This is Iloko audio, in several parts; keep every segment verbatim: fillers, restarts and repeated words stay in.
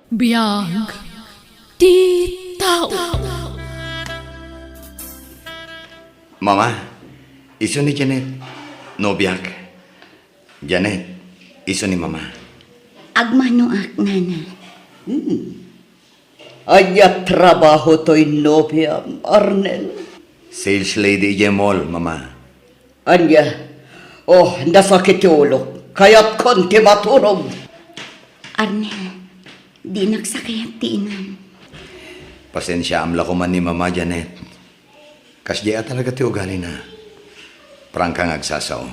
Biag ti tao. Mama, isu ni Janet, nobiak. Janet, isu ni Mama. Agmanoak, Nana. Hmm. Ania trabaho toy nobiam, Arnel? Sales lady idiay mall, Mama. Ania? Oh, nasakit ti ulok. Kayatkon ti maturog. Arnel, dinak sa kayat ti inam. Pasensiaam la koman ni Mama, Janet. Kasdiay a talaga ti ugalina. Prangka nga agsasao.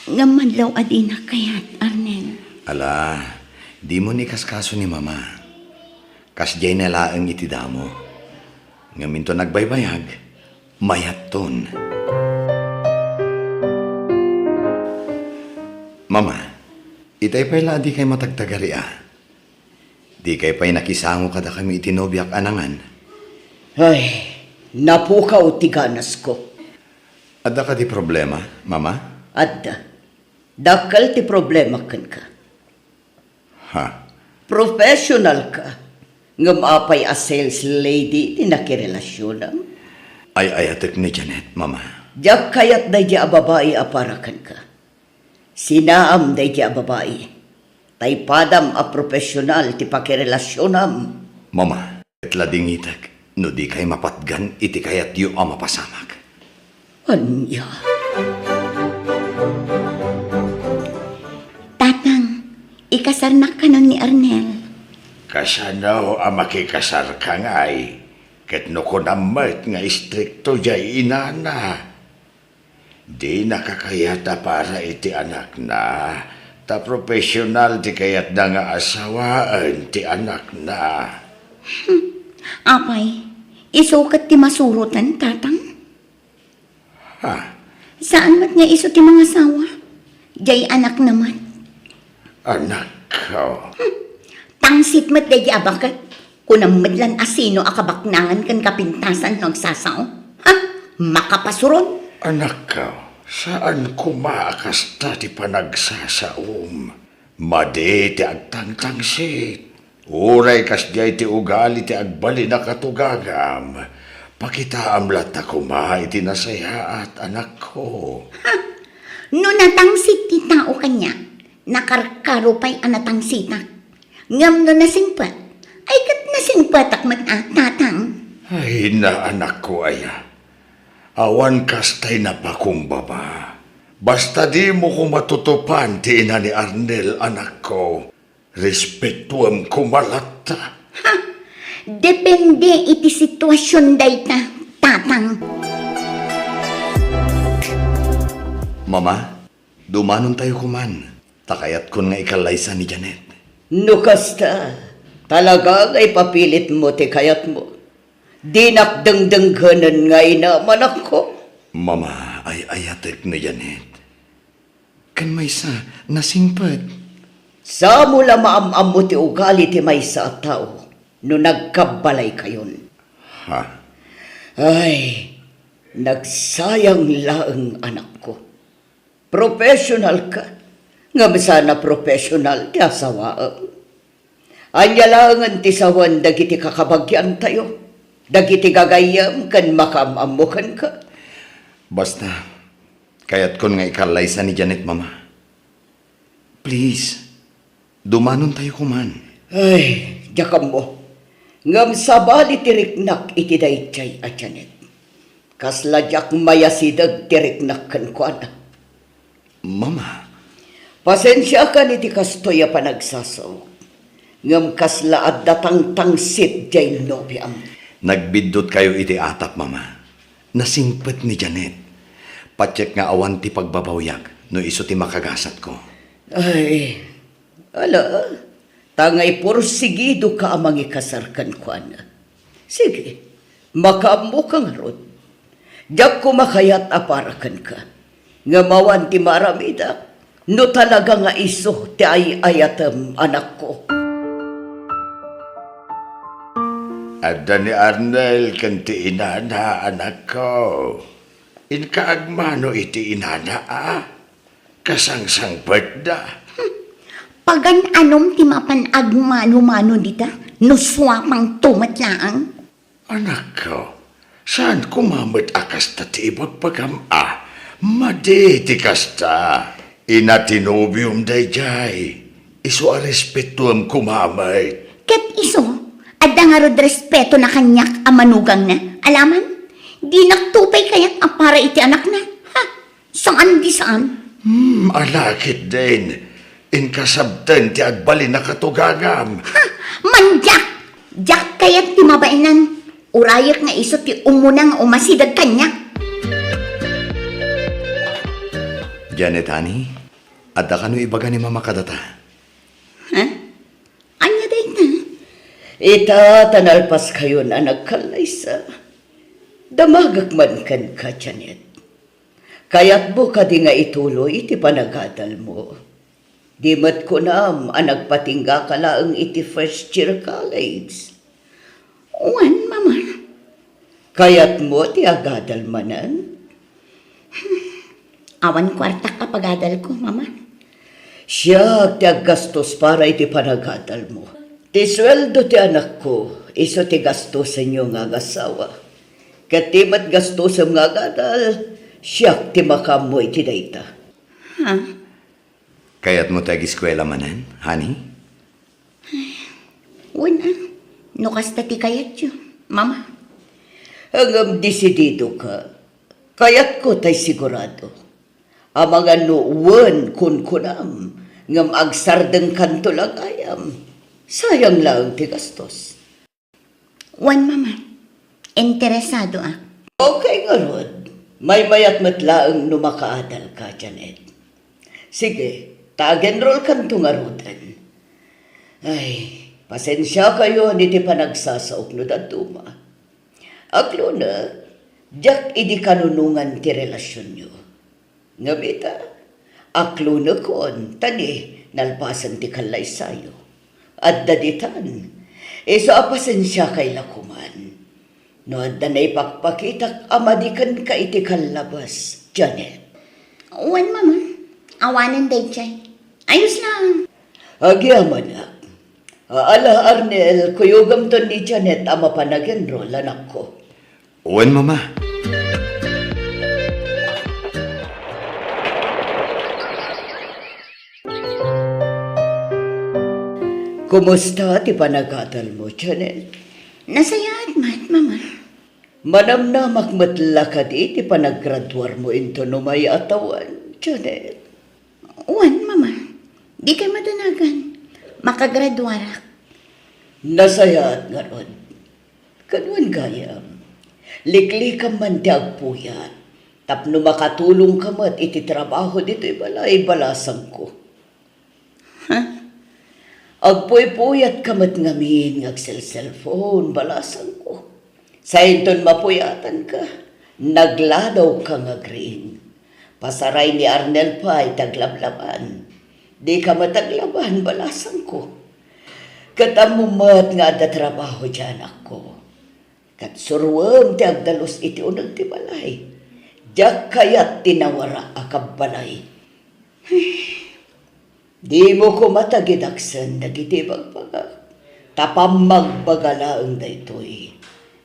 Ngem madlaw a dinak kayat, Arnel. Ala, dimon ikaskaso ni Mama. Kasdiay na laeng iti damo. Ngem inton agbaybayag, mayatton. Mama, itay pay la a dikay matagtagari a. Dikay pay nakisango kadakami iti nobiak a nangan. Ay, napukaw ti ganasko. Adda kadi problema, Mama? Adda. Dakkel ti problema kenka. Ha? Professional ka. Ngem apay a sales lady ti nakirelasionam? Ay-ayatek ni Janet, Mama. Diak kayat daydi a babai a para kenka. Sinaam daydi a babai. Tay padam a professional ti pakirelasionam. Mama, ket ladingitek no dikay mapatgan iti kayatyo a mapasamak. Ania? Tatang, ikasarnak kanon ni Arnel. Kasano a makikasarka ngay? Ket no kunam met nga istrikto diay inana. Dinaka kayat a para iti anakna, ta profesional ti kayatna nga asawaen ti anakna. Hmm. Apay, isu ket ti masuroten, Tatang? Ha? Saan met nga isu ti mangasawa? Diay anakna met. Anakko. Hmm. Tangsit met daydi a baket. Kunam met lan a sino a kabaknangan ken kapintasan no agsasao. Ha? Makapasuron. Anakko, saan koma a kasta ti panagsasaom. Madi ti agtangtangsit. Uray kasdiay ti ugali ti agbalin a katugangam, pakitaam latta koma iti nasayaat, anakko. Ha? No natangsit ti tao kaniak, nakarkaro pay a natangsitak. Ngem no nasingpet, ay ket nasingpetak met a, Tatang. Ay, na, anakko aya. Awan kastay napakumbaba. Basta dimo koma tutupan ti ina ni Arnel, anakko. Respetuem koma latta. Ha? Depende iti situasion dayta, Tatang. Mama, dumanontayo koman, ta kayatkon nga ikallaysa ni Janet. No kasta, talaga nga ipapilitmo ti kayatmo. Dinak dengdengngenen nga inam, anakko. Mama, ay-ayatek ni Janet. Ken maysa, nasingpet. Samo la maam-ammo ti ugali ti maysa a tao no nagkabbalaykayon. Ha? Ay, nagsayang laeng, anakko. Professional ka, ngem saan a professional ti asawaem. Ania laengen ti sawen dagiti kakabagiantayo, dagiti gagayyem ken makaam-ammo kenka? Basta, kayatkon nga ikallaysa ni Janet, Mama. Please, dumanontayo koman. Ay, diak ammo. Ngem sabali ti riknak iti daydiay a Janet. Kasla diak mayasideg ti riknak kenkuana. Mama. Pasensiakan iti kastoy a panagsasaok. Ngem kasla adda tangtangsit diay nobiam. Nagbiddutkayo iti atap, Mama. Nasingpet ni Janet. Patiek nga awan ti pagbabawiak no isu ti makagasatko. Ay, ala, ta nga ipursigidoka a mangikasar kenkuana. Sige, makaammoka ngarud. Diak koma kayat a para kenka. Ngem awan ti maaramidak no talaga nga isu ti ay-ayatem, anakko. Adda ni Arnel ken ti inana, anakko. Inka agmano iti inana, a? Kasangsangpetda. Hmm. Agan-anom ti mapan agmano-mano dita, no suapangto met laeng? Anakko, saan koma met a kasta ti ibagbagam a? Madi ti kasta. Ina ti nobiom daydiay. Isu a respetoem koma met. Ket isu, adda ngarud respetona kaniak a manugangna. Alaman, dinakto pay kayat a para iti anakna. Ha? Saan di saan? Hmm, ala ketdin. Inkasabten ti agbalin a katugagam. Ha? Mandiak! Diak kayat ti mabaenan. Urayek nga isu ti umuna nga umasideg kaniak. Janet, honey, adda kano ibaga ni Mama kadata? Ha? Ania dayta? Ita ta nalpaskayon a nagkallaysa. Damagek man kenka, Janet. Kayatmo kadi nga ituloy ti panagadalmo? Di met kunam a nagpatinggaka laeng iti first year college. Wen, Mama. Kayatmo ti agadal manen? Awan kuartak a pagadalko, Mama. Siak ti aggastos para iti panagadalmo. Ti sueldo ti anakko, isu ti gastosenyo nga agasawa. Ket ti met gastosem nga agadal, siak ti makaammo iti dayta. Ha? Kayatmo ti agiskuela manen, honey? Wen a, no kasta ti kayatyo, Mama. Ngem desididoka. Kayatko tay sigurado. Amangan no wen kunkunam, ngem agsardengkanto la gayam. Sayang laeng ti gastos. Wen, Mama. Interesadoak. Okay ngarud. Maymayat met laeng no makaadalka, Janet. Sige, ta agenrolkanto ngaruden. Ay, pasensiakayon iti panagsasaok no dadduma. Aklona, diak idi kanunongan ti relasionyo. Ngem ita, aklonekon, ta ni nalpasen ti kallaysayo. Adda ditan, isu a pasensiakay la koman. No adda naipakpakitak a madi kenka iti kallabas, Janet. Wen, Mama. Awanen daydiay. Ayos lang. Agyamanak. Ala, Arnel, kuyogamton ni Janet a mapan agenrol, anakko. Wen, Mama. Kumusta ti panagadalmo, Janet? Nasayaat met, Mama. Manamnamak met la kadi ti panagraduarmo inton umay a tawen, Janet? Wen, Mama. Dikay madanagan. Makagraduarak. Nasayaat ngarud. Ken wen gayam, liklikam man ti agpuyat tapno makatulongka met iti trabaho ditoy balay, balasangko. Ha? Agpuypuyatka met ngamin nga agselselpon, balasangko. Sainton mapuyatanka, nagladawka nga agriing. Pasaray ni Arnel pay ti aglablaban. Dika met aglaban, balasangko. Ket ammom met nga adda trabaho ti anakko. Ket suroem ti agdalus iti uneg ti balay. Diak kayat ti nawara a kabbalay. Dimo koma tagidaksen dagiti ibagbagak, ta pammagbaga laeng daytoy,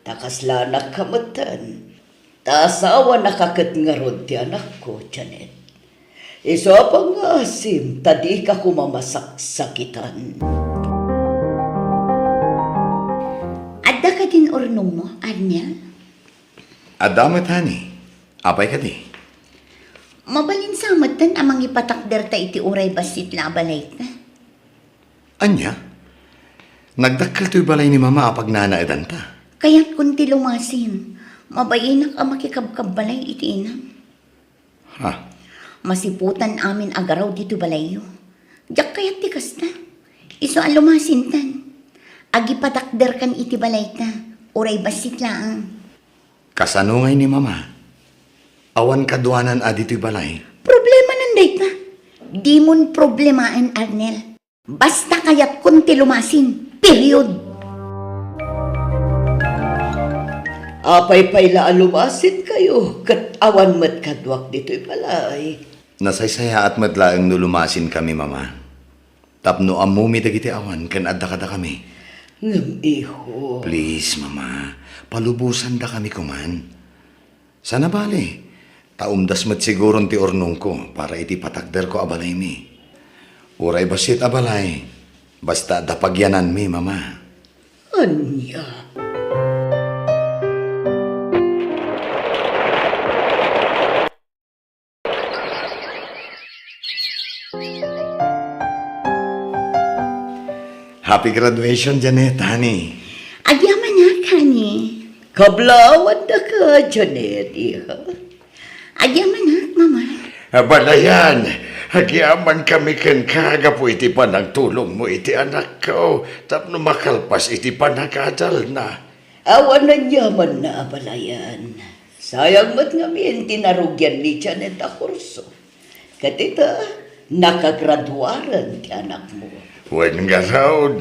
ta kasla anakka metten, ta asawanaka ket ngarud ti anakko, Janet. Isu a pangngaasim ta dika koma masaksakitan. Adda kadin urnongmo, Arnel? Adda met, honey. Apay kadi? Mabalin sa metten a mangipatakderta iti uray bassit la a balayta. Ania? Nagdakkel toy balay ni Mama a pagnanaedanta. Kayatkon ti lumasin. Mabainak a makikabkabbalay iti inam. Ha? Masiputan amin a garaw ditoy balayyo. Diak kayat ti kasta. Isu a lumasintan. Agipatakderkan iti balayta. Uray bassit laeng. Kasano ngay ni Mama? Awan kaduanan a ditoy balay. Problemanan dayta. Dimon problemaen, Arnel. Basta kayatkon ti lumasin. Period. Apay pay la a lumasinkayo ket awan met kaduak ditoy balay? Nasaysayaat met laeng no lumasinkami, Mama. Tapno ammomi dagiti awan ken adda kadakami. Ngem, iho. Please, Mama, palubosandakami koman. Sana bale, ta umdas met siguron ti urnongko para iti patakderko a balaymi. Uray bassit a balay, basta adda pagyananmi, Mama. Ania? Happy graduation, Janet, honey. Agyamanak, honey. Kablawandaka, Janet, iha. Agyamanak, Mama. Abalayan, agyamankami kenka gapu iti panangtulongmo iti anakko tapno makalpas iti panagadalna. Awan aniamanna, abalayan. Sayang met ngamin ti narugian ni Janet a kurso. Ket ita, nakagraduaren ti anakmo. Wen ngarud,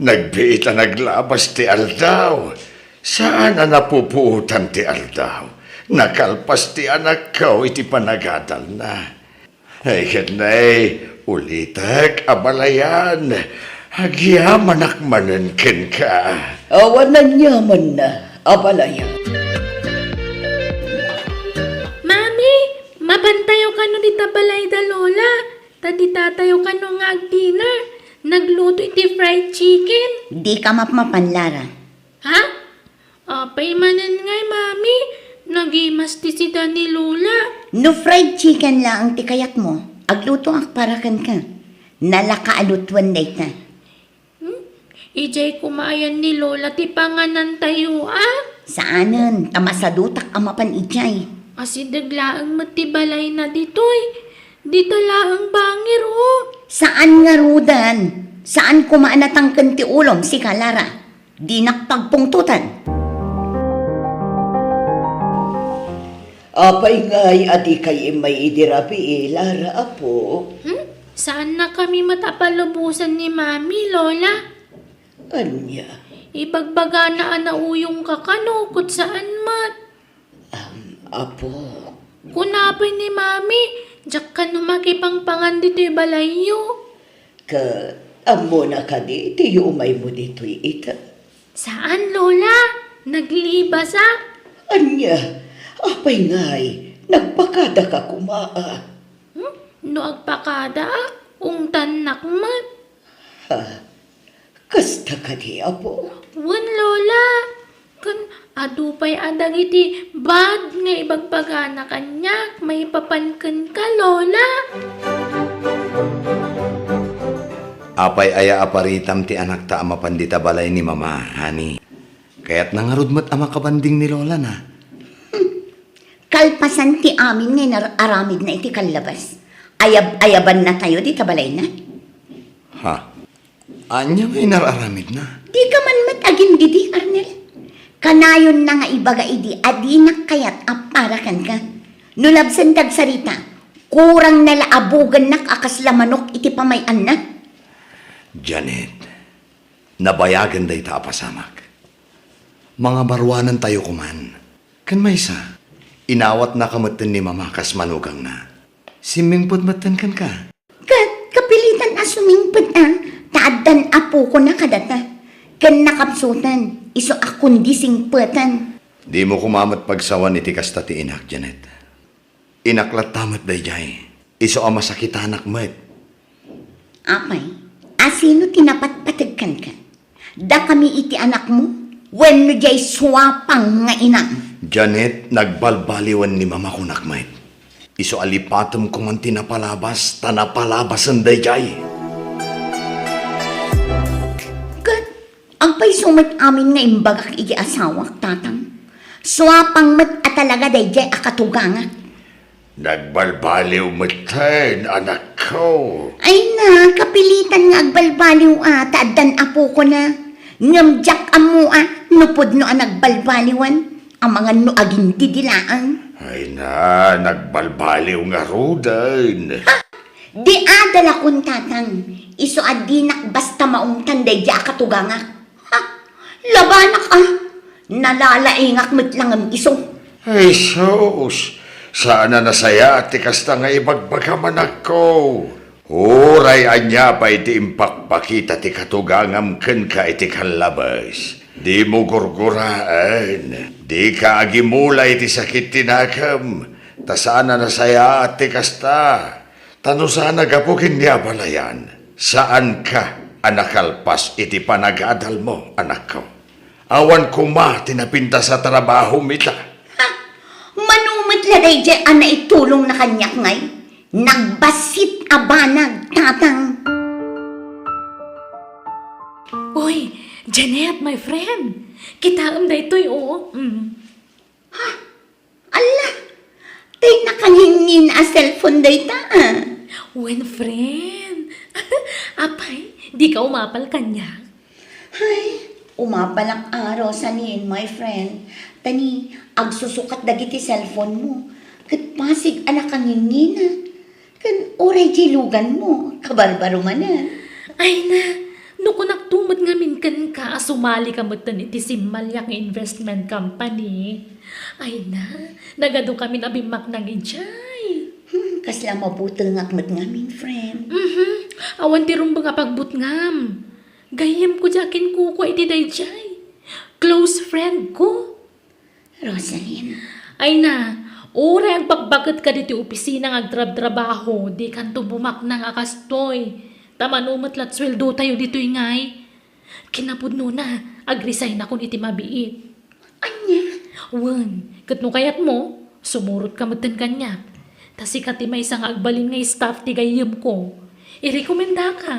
nagbiit a naglabas ti aldaw. Saan a napupuotan ti aldaw. Nakalpas ti anakko iti panagadalna. Ay, ket nay, ulitek, abalayan. Agyamanak manen kenka. Awan aniamanna, abalayan. Mami, mapantayo kano dita balay da Lola, ta ditatayo kano nga ag-dinner. Nagluto iti fried chicken. Dika mapmapan, Lara. Ha? Apay manen ngay, Mami? Nagimas ti sida ni Lola. No fried chicken laeng ti kayatmo, aglutoak para kenka. Nalaka a lutuen dayta. Hmm? Idiay koma ayan ni Lola ti panganantayo, a? Saanen, ta masadutak a mapan idiay. Asideg laeng met ti balayna ditoy. Dita laeng bangir, o. Saan ngaruden. Saan koma a natangken ti ulom, sika, Lara. Dinak pagpungtotan. Apay ngay a dikay immay idi rabii, Lara, apo? Hmm? Saannakami met a palubosan ni Mami, Lola. Ania? Ibagbagana a nauyongka kano, ket saan met. Am, apo. Kuna pay ni Mami, diak kano makipangpangan ditoy balayyo. Ket ammona kadi ti yumaymo ditoy ita? Saan, Lola. Naglibasak. Ania? Apay ngay, nagpakadaka koma a? Hmm? No agpakadaak, ungtannak met. Ha? Kasta kadi, apo? Wen, Lola. Ken adu pay a dagiti bad nga ibagbagana kaniak maipapan kenka, Lola. Apay aya a paritam ti anakta a mapan dita balay ni Mama, honey? Kayatna ngarud met a makabanding ni Lolana. Kalpasan ti amin nga inar-aramidna iti kallabas, ayab-ayabannatayo dita balayna. Ha? Ania nga inar-aramidna? Dika man met agindidi, Arnel. Kanayonna nga ibaga idi a dinak kayat a para kenka. No labsen ti agsarita, kurangna la a bugennak a kasla manok iti pamay-anna. Janet, nabayagen dayta a pasamak. Mangabaruanantayo koman. Ken maysa, inawatnaka metten ni Mama kas manugangna. Simmingpet metten kenka. Ket kapilitan a sumingpet a, ta addan apokona kadata. Ken nakapsuten, isu a kundi singpeten. Dimo koma met pagsawan iti kasta ti inak, Janet. Inak latta met daydiay. Isu a masakitanak met. Apay, asino ti napatpateg kenka? Dakami iti anakmo wenno diay suapang nga inam? Janet, nagbalbaliwen ni Mama kunak met. Isu a lipatem koman ti napalabas, ta napalabasen daydiay. Ket agpayso met amin nga imbagak iti asawak, tatang? Suapang met a talaga daydiay a katugangak. Nagbalbaliw metten, anakko. Ay na, kapilitan nga agbalbaliw a, ta addan apokona. Ngem diak ammo a, no pudno a nagbalbaliwan, amangan no agindidi laeng. Ay na, nagbalbaliw ngaruden. Ha? Di adalakon, tatang. Isu a dinak basta maungtan daydiay a katugangak. Ha? Labanak a, nalalaingak met la ngem isu. Ay, sus! Saan a nasayaat ti kasta nga ibagbagam, anakko. Uray ania pay ti impakpakita ti katugangam kenka iti kallabes, dimo gurguraen. Dika agimula iti sakit ti nakem, ta saan a nasayaat ti kasta. Ta no saan a gapu ken ni abalayan, saanka a nakalpas iti panagadalmo, anakko. Awan koma ti napintas a trabahom ita. Ha? Mano met la daydiay a naitulongna kaniak ngay? Nagbassit a banag, Tatang. Uy, Janet, my friend. Kitaem daytoy, o. Mm. Ha? Alla, tay nakangingin a cellphone dayta, a. Wen, friend. Apay, dika umapal kaniak? Hay, umapalak a, Rosalyn, my friend. Ta ni, agsusukat dagiti cellphone mo. Ket pasig a nakangingina. Ken uray diay luganmo, kabarbaro manen. Ay na, no kunakto met ngamin kenka a sumalika metten iti simmaliak nga investment company. Ay na, nagadukamin a bimmaknang idiay. Hmm, kasla mabutengak met ngamin, friend. Mhm. Awan ti rumbeng a pagbutngam. Gayyemko diay akinkukua iti daydiay. Close friend ko. Rosalyn. Ay na, uray agbakbaket ka ditoy opisina nga agtrabtrabaho, dikanto bumaknang a kastoy. Ta mano met la ti sueldotayo ditoy ngay. Kinapudnona, agresign-akon iti mabiit. Ania? Wen, ket no kayatmo, sumurotka metten kaniak. Ta sika ti maysa nga agbalin nga staff ti gayyemko. Irekomendaka.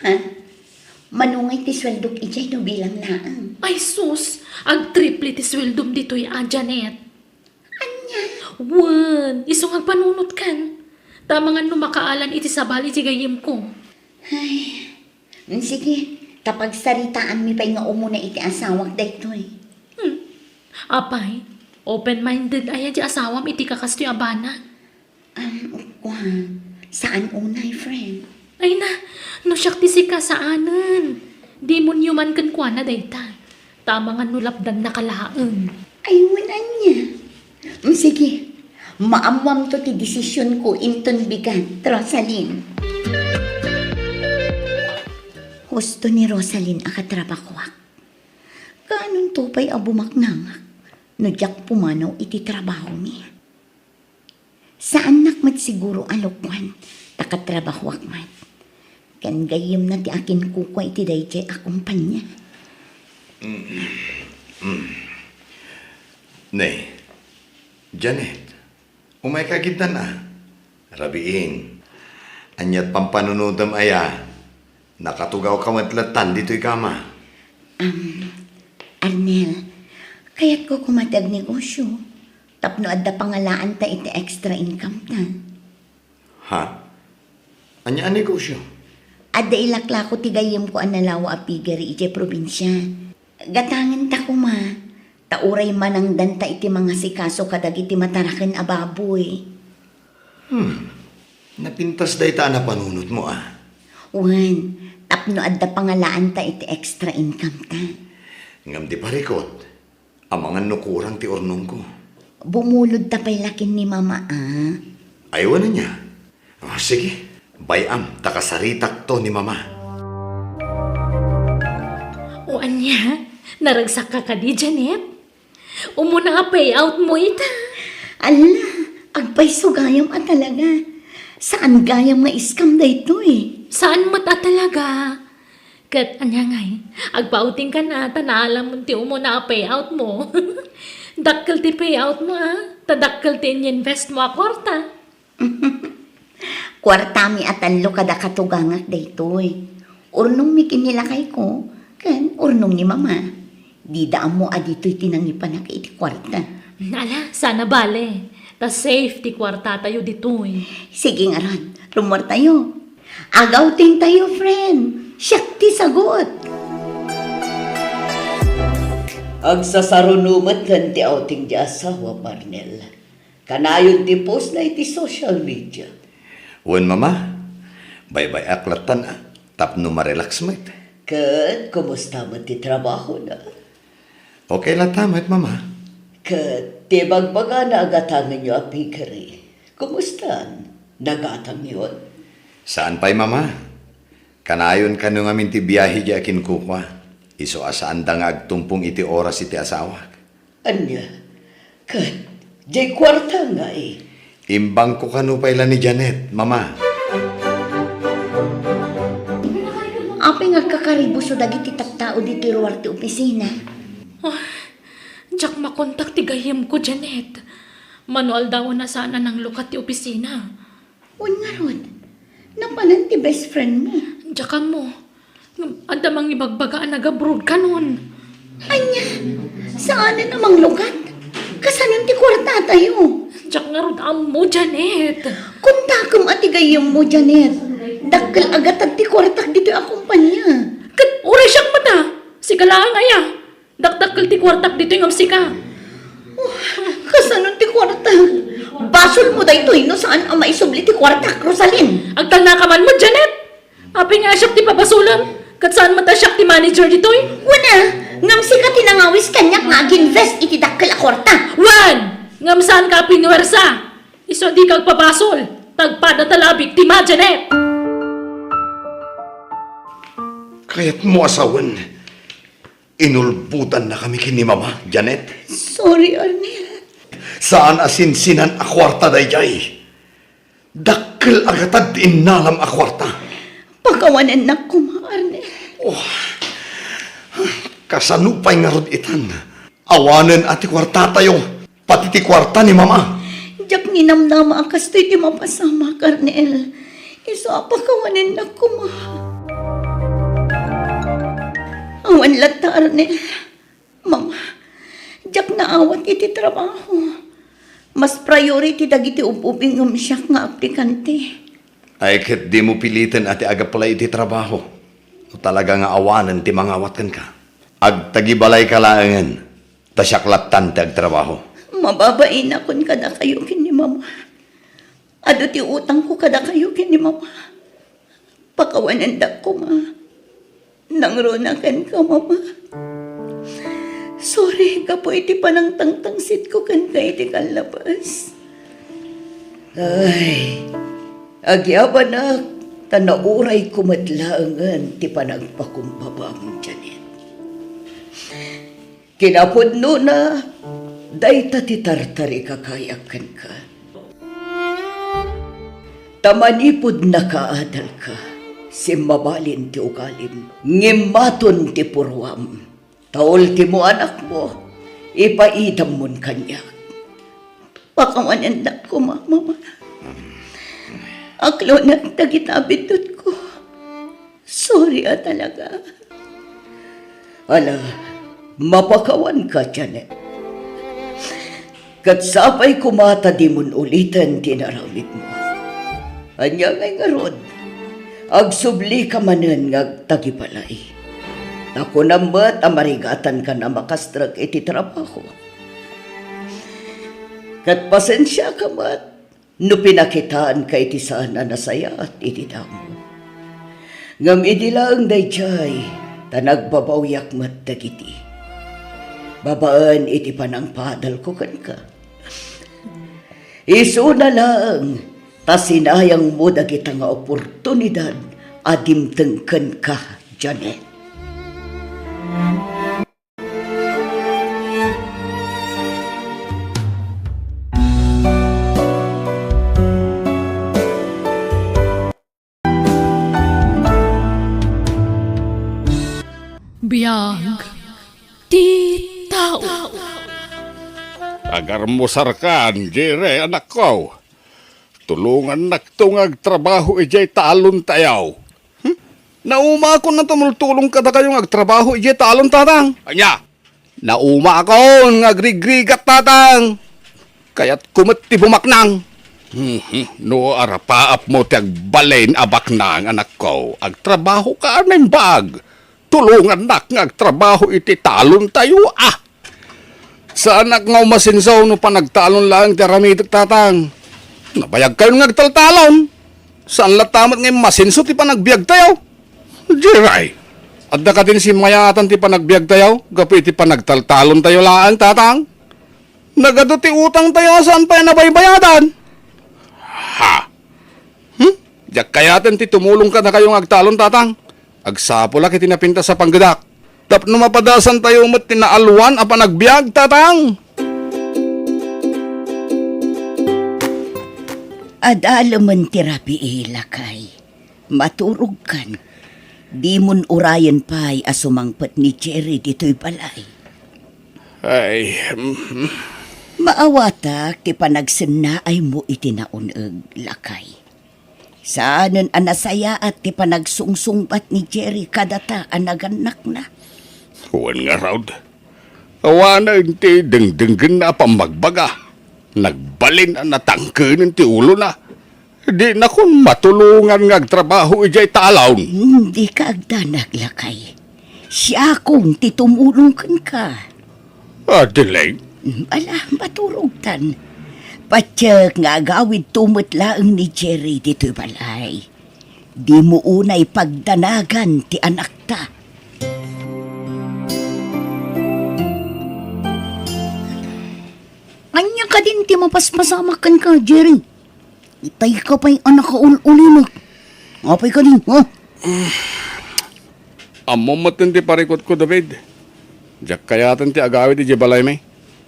Ha? Mano ngay ti sueldok idiay no bilang laeng? Ay sus, agtriple ti sueldom ditoy a, Janet. Ania? Wen, isu nga agpanunotkan. Ta amangan no makaalan iti sabali ti gayyemko. Ay, mm, sige, ta pagsaritaanmi pay nga umuna iti asawak daytoy. Hmm. Apay, open-minded aya ti asawam iti kakastoy a banag? Um, kua, saan unay, friend? Ay na, no siak ti sika, saanen. Demonyo man kenkuana dayta. Ta amangan no lapdannaka laeng. Ay, wen ania. Mm, sige, maammoamto ti desisionko inton bigat, Rosalyn. Husto ni Rosalyn a katrabahoak. Kaanonto pay a bumaknangak no diak pumanaw iti trabahomi? Saannak met siguro a lokoan, ta katrabahoak met. Ken gayyemna ti akinkukua iti daydiay a kompania. Mm. Mm. Ne, Janet, umayka ketdin a. Rabiin, ania ti pampanunotem aya? Nakatugawka met lattan ditoy kama. Am, Arnel, kayatko koma ti agnegosio tapno adda pangalaanta iti extra income ta. Ha? Ania a negosio? Adda ilaklako ti gayyemko a nalawa a piggery idiay probinsia. Gatangenta koma, ta uray manangdanta iti mangasikaso kadagiti mataraken a baboy. Hmm. Napintas dayta a napanunotmo, a. Wen, tapno adda pangalaanta iti extra income ta. Ngem ti parikut, amangan no kurang ti urnongko. Bumulodta pay la ken ni Mama, a. Ay, wen ania? O, sige. Bay-am, ta kasaritakto ni Mama. O ania? Naragsakka kadi, Janet? Umuna a payoutmo ita. Alla, agpayso gayam a talaga. Saan gayam nga scam daytoy? Saan met a talaga? Ket ania ngay, agpa-outingkan a ta naalamon ti umuna a payoutmo. Dakkel ti payoutmo a, ta dakkel ti ininvestmo a kuarta. Kuartami a tallo kada katugangak daytoy. Urnongmi ken ni lakayko, ken urnong ni Mama. Dida ammo a ditoy ti nangipanak iti kuarta. Ala, saan a bale. Ta safe ti kuartatayo ditoy. Sige ngarud, rummuartayo. Ag-outingtayo, friend. Siak ti sagut. Agsasaruno metten ti outing ti asawam, Arnel. Kanayon ti postna iti social media. Wen, Mama. Baybay-ak lattan a, tapno marelax met. Ket kumusta met ti trabahona? Okay latta met, Mama. Ket ti bagbagana a gatangenyo a piggery, kumustan? Nagatangyon? Saan pay, Mama. Kanayon kano ngamin ti biahe di akinkukua. Isu a saanda nga agtumpong iti oras iti asawak. Ania? Ket diay kuarta ngay? Imbangko kano pay la ni Janet, Mama. Apay nga agkakaribuso dagiti tattao ditoy ruar ti opisina? Ah, diak makontak ti gayyemko, Janet. Mano aldawen a saan a nanglukat ti opisina. Wen ngarud, napanan ti best friend mo. Diak ammo. Ngem adda mangibagbaga a nag-abroad kanon. Ania? Saanen a manglukat? Kasanon ti kuartatayo? Diak ngarud ammo, Janet. Kontakem a ti gayyemmo, Janet. Dakkel a gatad ti kuartak ditoy a kompania. Ket uray siak met a. Sika laeng aya. Dakdakkel ti kuartak ditoy ngem sika. Oh, kasanon ti kuarta? Basolmo daytoy no saan a maisubli ti kuartak, Rosalyn. Agtalnaka man met, Janet. Apay nga siak ti pabasolem, ket saan met a siak ti manager ditoy? Wen a, ngem sika ti nangawis kaniak nga ag-invest iti dakkel a kuarta. Wen, ngem saanka a pinuwersa. Isu a dika agpabasol, ta agpada ta la a biktima, Janet. Kayatmo a sawen, inulbodannakami ken ni Mama, Janet. Sorry, Arnel. Saan a sinsinan a kuarta daydiay. Dakkel a gatad ti innalam a kuarta. Pakawanennak koma, Arnel. Oh. Kasano pay ngarud itan? Awanen a ti kuartatayo, pati ti kuarta ni Mama. Diak ninamnama a kastoy ti mapasamak, Arnel. Isu a pakawanennak koma. Awan latta, Arnel. Mama, diak naawat iti trabaho. Mas priority dagiti ub-ubing ngem siak nga aplikante. Ay, ket dimo piliten a ti ag-apply iti trabaho. No talaga nga awanen ti mangawat kenka, agtagibalayka laengen, ta siak lattan ti agtrabaho. Mababainakon kadakayo ken ni Mama. Adu ti utangko kadakayo ken ni Mama. Pakawanendak koma. Nangruna kenka, Mama. Sorry gapu iti panangtangtangsitko kenka iti kallabas. Ay, agyabanak, ta naurayko met laengen ti panagpakumbabam, Janet. Kinapudnona, dayta ti tartarikakayak kenka. Ta manipud nakaadalka, simmabalin ti ugalim, ngimmaton ti purruam. Ta ultimo anakmo, ipaidammon kaniak. Pakawanendak koma, Mama. Aklonek dagita biddutko. Sorry a talaga. Ala, mapakawanka, Janet. Ket sapay koma ta dimon uliten ti inaramidmo. Ania ngay ngarud? Agsublika manen nga agtagibalay. Ta kunam met a marigatankan a makastrek iti trabaho. Ket pasensiaka met no pinakitaanka iti saan a nasayaat iti damo. Ngem idi laeng daydiay, ta nagbabawiak met dagiti babaen iti panangpaadalko kenka. Isuna laeng ta sinayangmo dagita nga oportunidad a dimteng kenka, Janet. Biag ti tao. Agarmusarkan, Jere, anakko. Tulongannakto nga agtrabaho idiay talontayo. Hmm? Naumakon a tumultulong kadakayo nga agtrabaho idiay talon, Tatang. Ania? Naumakon nga agrigrigat, Tatang. Kayatko met ti bumaknang. Mhm. No arapaapmo ti agbalin a baknang, anakko, agtrabahoka a naimbag. Tulongannak nga agtrabaho iti talontayo, a. Saanak nga umasenso no panagtalon laeng ti aramidek, Tatang. Nabayagkayon nga agtaltalon. Saan latta met nga immasenso ti panagbiagtayo. Diray, adda kadin simmayaatan ti panagbiagtayo gapu iti panagtaltalontayo laeng, Tatang. Nagadu ti utangtayo a saan pay a nabaybayadan. Ha? Hmm? Diak kayaten ti tumulong kadakayo nga agtalon, Tatang. Agsapulak iti napintas a panggedak. Tapno mapadasantayo met ti naalwan a panagbiag, Tatang. Adalemen ti rabii, lakay. Maturogkan. Dimon urayen pay a sumangpet ni Jerry ditoy balay. Ay, mhm. Maawatak ti panagsennaaymo iti naun-eg, lakay. Saanen a nasayaat ti panagsungsungbat ni Jerry kadata a nagannakna. Wen ngarud, awanen ti dengdenggenna a pammagbaga. Nagbalin a natangkenen ti ulona. Dinakon matulongan nga agtrabaho idiay talon. Dika agdanag, lakay. Siakon ti tumulong kenka. Adeline? Ala, maturogtan. Patiek nga agawidto met laeng ni Jerry ditoy balay. Dimo unay pagdanagan ti anakta. Ania kadin ti mapaspasamak kenka, Jerry? Itay ka pay a nakaul-ulimek. Apay kadin, ha? Ammom met ti parikutko, David. Diak kayaten ti agawid idiay balaymi.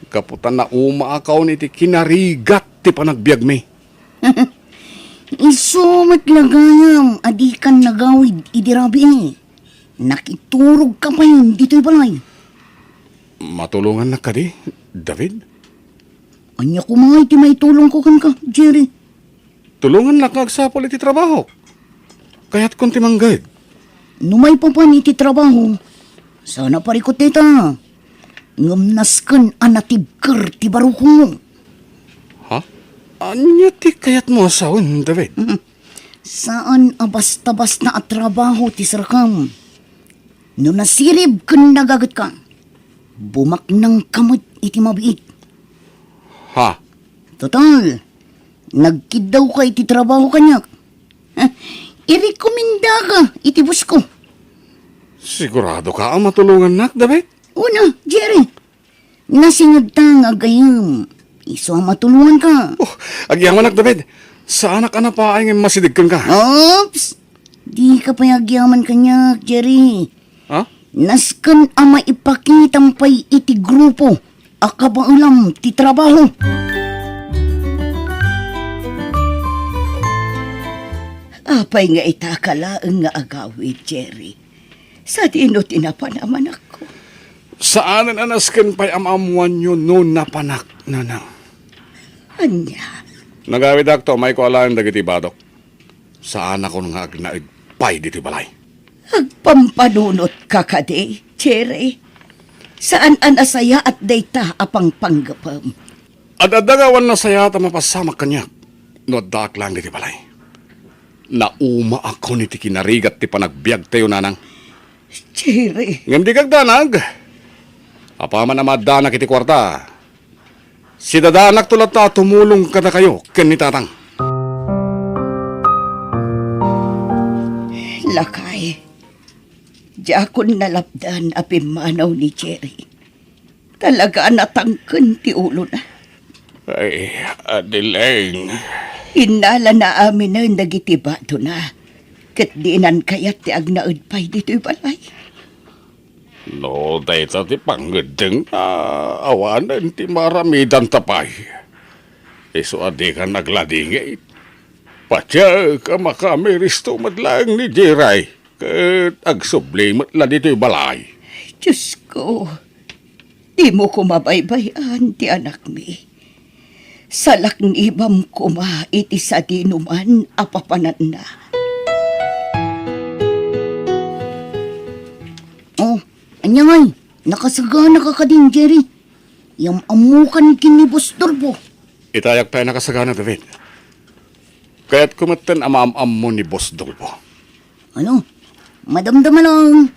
Gapu ta naumaakon iti kinarigat ti panagbiagmi. Isu met la gayam a dikan nagawid idi rabii. Nakiturogka pay ditoy balay. Matulongannak kadi, David? Ania koma iti maitulongko kenka, Jerry? Tulongannak nga agsapul iti trabahok. Kayatkon ti mangged. No maipapan iti trabaho, saan a parikut dayta. Ngem nasken a natibker ti barukongmo. Ha? Ania ti kayatmo a sawen, David? Mhm. Saan a basta-basta a trabaho ti serkam. No nasirib ken nagagetka, bumaknangka met iti mabiit. Ha? Total, nagkiddawka iti trabaho kaniak. Ha? Irekomendaka iti bosko. Siguradoka a matulongannak, David? Una, Jerry. Nasingedta nga aggayem. Isu a matulonganka. Oh, agyamanak, David. Saanak a napaay nga immasideg kenka. Oops! Dika pay agyaman kaniak, Jerry. Ha? Nasken a maipakitam pay iti grupo a kabaelam ti trabaho. Apay nga itaka laeng nga agawid, Jerry? Sadino ti napan a manakko? Saanen a nasken pay a maammoanyo no napanak, Nanang. Ania? Nagawidakto, umayko alaen dagiti badok. Saanakon nga agnaed pay ditoy balay. Agpampanunotka kadi, Jerry? Saan a nasayaat dayta a pangpanggepem. Ad-adda nga awan nasayaat a mapasamak kaniak no addaak laeng ditoy balay. Naumaakon iti kinarigat ti panagbiagtayo, Nanang. Jerry. Ngem dika agdanag. Apaman a maaddanak iti kuarta, sidadaanakto latta a tumulong kadakayo ken ni Tatang. Lakay, diakon nalapdan a pimmanaw ni Jerry. Talaga a natangken ti ulona. Ay, Adeline. Innalana aminen dagiti badona, ket dinan kayat ti agnaed pay ditoy balay. No dayta ti pangngeddengna, awanen ti maaramidanta pay. Isu a dikan agladingit. Patiek a makaamiristo met laeng ni Jerry. Ket agsubli met la ditoy balay. Diosko, dimo koma baybay-an ti anakmi. Salaknibam koma iti sadinoman a papananna. Oh, ania ngay? Nakasaganaka kadin, Jerry? Yam-ammokan ken ni Boss Dolfo. Itayak pay a nakasagana, David. Kayatko metten a maam-ammo ni Boss Dolfo. Ano? Madamdama lang.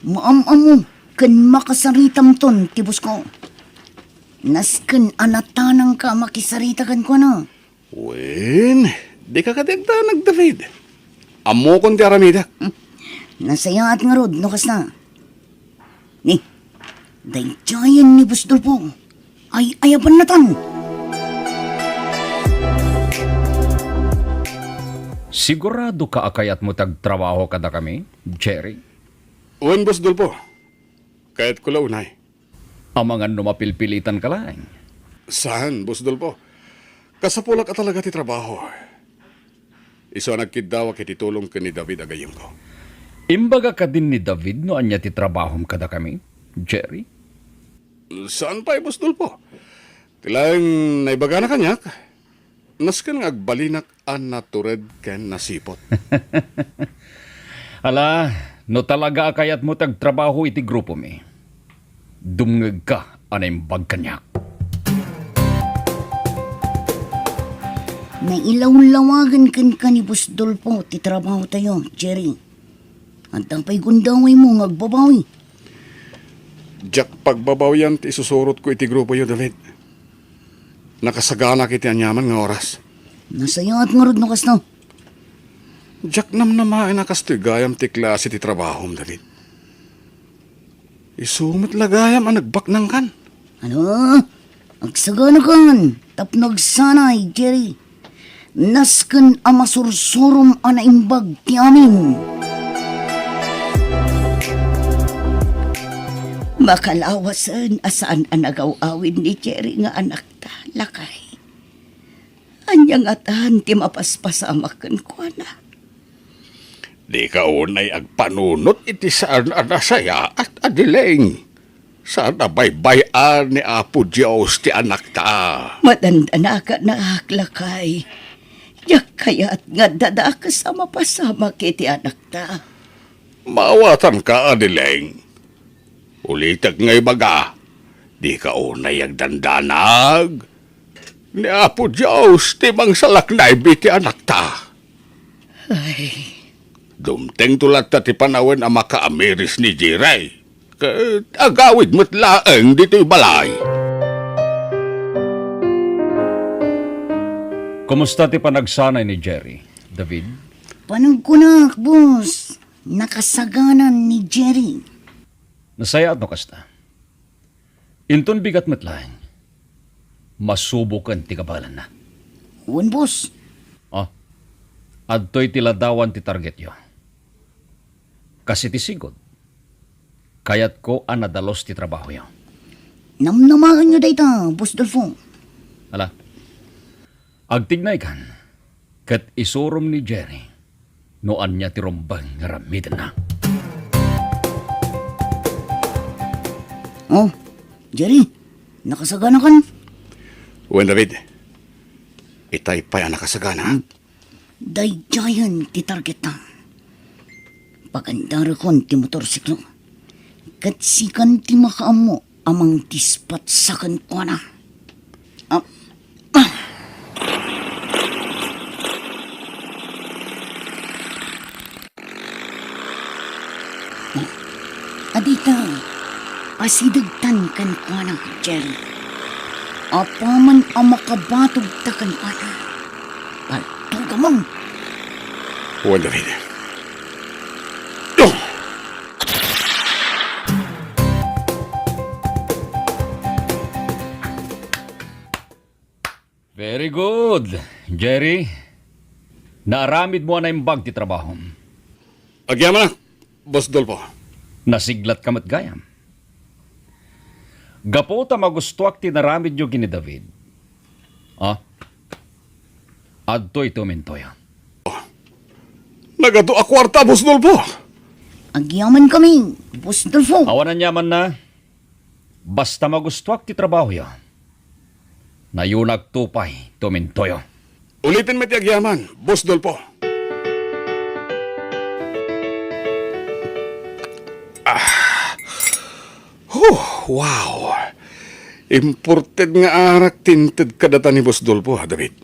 Maam-ammo ken makasaritamton ti bosko. Nasken a natanangka a makisarita kenkuana. Wen, dika kadi agdanag, David. Ammokon ti aramidek. Hmm. Nasayaat ngarud no kasta. Ni, daydiayen ni Boss Dolfo. Ay-ayabannatan. Sigurado ka a kayatmo ti agtrabaho kadakami, Jerry? Wen, Boss Dolfo. Kayatko la unay. Amangan no mapilpilitan ka laeng. Saan, Boss Dolfo? Kasapulak a talaga ti trabaho. Isu a nagkiddawak iti tulong ken ni David a gayyemko. Imbaga kadin ni David no ania ti trabahom kadakami, Jerry? Saan pay, Boss Dolfo. Ti laeng naibagana kaniak, nasken nga agbalinak a natured ken nasiput. Ala, no talaga a kayatmo ti agtrabaho iti grupomi, dumngegka a naimbag kaniak. Nailawlawagen kenka ni Boss Dolfo ti trabahotayo, Jerry. Adda pay gundawaymo nga agbabawi? Diak pagbabawian ti isusurotko iti grupoyo, David. Nakasaganak iti aniaman nga oras. Nasayaat ngarud no kasta. Diak namnamaen a kastoy gayam ti klase ti trabahom, David. Isu met la gayam a nagbaknangkan. Ano? Agsaganakan tapno agsanay, Jerry. Nasken a masursurom a naimbag ti amin. Makalawasen a saan a nagaw-awid ni Jerry nga anakta, lakay. Ania ngatan ti mapaspasamak kenkuana? Dika unay agpanunot iti saan a nasayaat, Adeleng. Saan a baybay-an ni Apo Dios ti anakta. Madandanakanak, lakay. Diak kayat nga adda dakes a mapasamak iti anakta. Maawatanka, Adeleng. Ulitek nga ibaga, dika unay agdandanag. Ni Apo Dios ti mangsalaknaybi ti anakta. Ay. Dumtengto latta ti panawen a makaamiris ni Jerry. Ket agawid met laeng ditoy balay. Kumusta ti panagsanay ni Jerry, David? Panagkunak, boss. Nakasaganan ni Jerry. Nasayaat no kasta. Inton bigat met laeng, masuboken ti kabaelanna. Wen, boss. Ah, adtoy ti ladawan ti targetyo. Kas iti sigud, kayatko a nadalus ti trabahoyo. Namnamaenyo dayta, Boss Dolfo. Ala, agtignaykan, ket isurom ni Jerry no ania ti rumbeng nga aramidenna. Oh, Jerry, nakasaganakan? Wen, David. Itay pay a nakasagana. Daydiayen ti targetna. Pagandarekon ti motorsiklo. Ket sikan ti makaammo a mangdispatsa kenkuana. Ah, ah. Adita, asidegtan kenkuana, Jerry. Apaman a makabatogta kenkuana, paltugamon. Wen, David. Very good, Jerry. Naaramidmo a naimbag ti trabahom. Agyamanak, Boss Dolfo. Nasiglatka met gayam. Gapu ta magustuak ti naramidyo ken ni David. Ah? Adtoy tumintoyo. Nagadu a kuarta, Boss Dolfo. Agyamankami, Boss Dolfo. Awan aniamanna. Basta magustuak ti trabahoyo, nayonakto pay tumintoyo. Uliten met ti agyaman, Boss Dolfo. Ah. Huh, wow. Imported nga arak ti inted kadata ni Boss Dolfo, ha, David?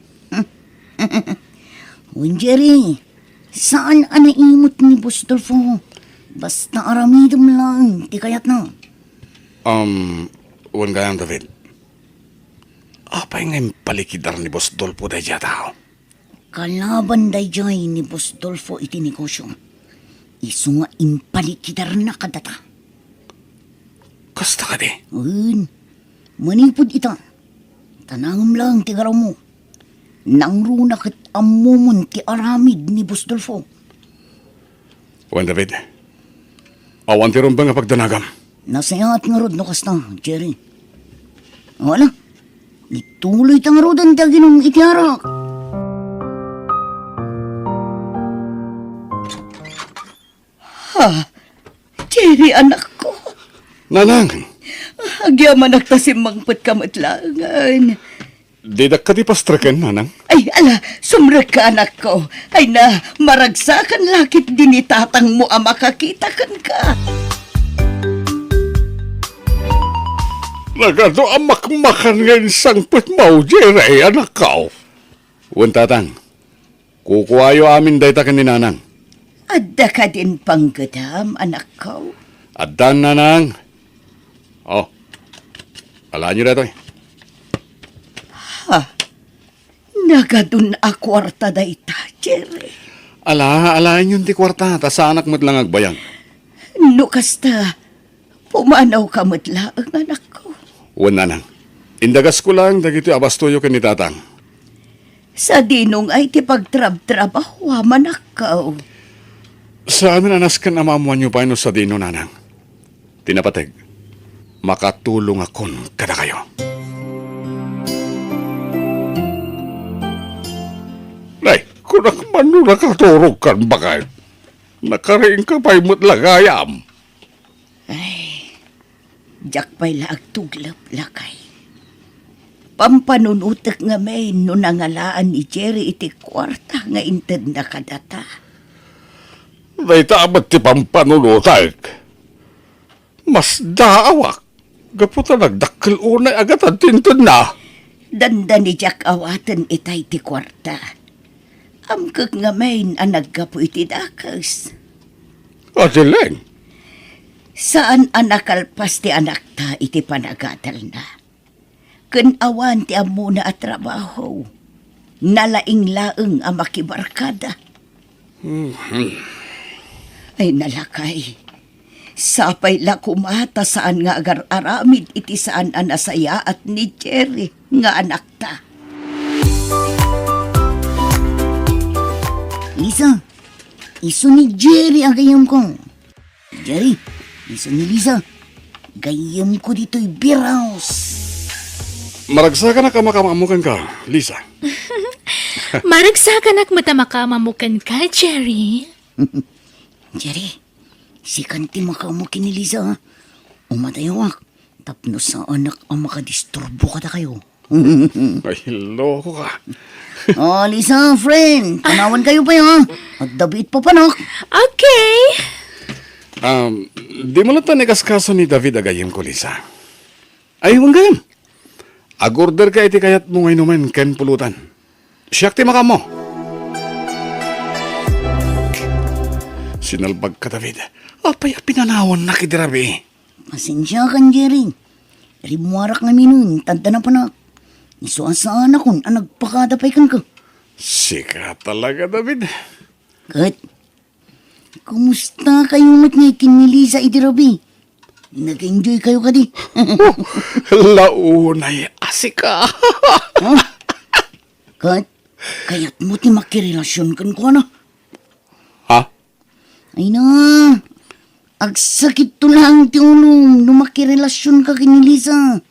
Wen, Jerry, saan a naimut ni Boss Dolfo. Basta aramidem laeng ti kayatna. Um, wen gayam, David. Apay nga impalikidar ni Boss Dolfo daydiay a tao? Kalaban daydiay ni Boss Dolfo iti negosio. Isu nga impalikidarna kadata. Kasta kadi? Wen, manipud ita, tanangem laeng ti garawmo. Nangruna ket ammomon ti aramid ni Boss Dolfo. Wen, David, awan ti rumbeng a pagdanagam. Nasayaat ngarud no kasta, Jerry. Wala. Ituloy ta ngaruden ti aginum iti arak. Ha? Jerry, anakko. Nanang! Agyamanak ta simmangpetka met laengen. Didak kadi pastreken, Nanang? Ay, ala, sumrekka, anakko. Ay na, maragsakan la ketdi ni tatangmo a makakita kenka. Nagadu a makmakan nga insangpetmo, Jerry, anakko. Wen, Tatang. Kukuayo amin dayta ken ni Nanang. Adda kadin panggedam, anakko? Addan, Nanang. Oh, alaenyo daytoy. Ha? Nagadun a kuarta dayta, Jerry. Ala, alaenyon ti kuarta, ta saanak met la nga agbayag. No kasta, pumanawka met laeng, anakko. Wen, Nanang. Indagasko laeng dagitoy a bastoyo ken ni Tatang. Sadino ngay ti pagtrabtrabahoam, anakko? Saanen a nasken a maammoanyo pay no sadino, Nanang. Ti napateg, makatulongakon kadakayo. Nay, kunak man no nakaturogkan, baket. Nakariingka pay met la gayam. Ay, diak pay la agtuglep, lakay. Pampanunotek ngamin no nangalaan ni Jerry iti kuarta nga intedna kadata. Dayta met ti pampanunotek. Masdaawak, gapu ta nagdakkel unay a gatad ti intedna. Dandani diak awaten itay ti kuarta. Amkek ngamin a naggapu iti dakes. Adi laeng? Saan a nakalpas ti anakta iti panagadalna. Ken awan ti ammona a trabaho. Nalaing laeng a makibarkada. Mhm. Ay, nalakay. Sapay la koma ta saan nga agar-aramid iti saan a nasayaat ni Jerry nga anakta. Lisa, isu ni Jerry a gayyemko. Jerry, isu ni Lisa. Gayyemko ditoy beer house. Maragsakanak a makaammo kenka, Lisa. Maragsakanak met a makaammo kenka, Jerry. Jerry, sikan ti makaammo ken ni Lisa, ha? Umadayawak, tapno saanak a makadisturbo kadakayo. Ay, loko ka. Oh, Lisa, friend, panawankayo pay, ha? Adda biit papanak. Okay. Um, di mo latta ni kaskaso ni David a gayyemko, Lisa. Ay, wen gayam. Ag-order ka iti kayatmo nga inumen ken pulutan. Siak ti makaammo. Sinalbagka, David. Apay a pinanawannak idi rabii? Pasensiakan, Jerry. Rimmuarak ngaminen, ta adda napanak. Isu a saanakon a nagpakada pay kenka. Sika talaga, David. Ket, kumusta kayo met ngay ken ni Lisa idi rabii? Nag-enjoy kayo kadi? Launay a sika. Ha? Ket, kayatmo ti makirelasion kenkuana? Ha? Ay na, agsakitto laeng ti ulom no makirelasionka ken ni Lisa.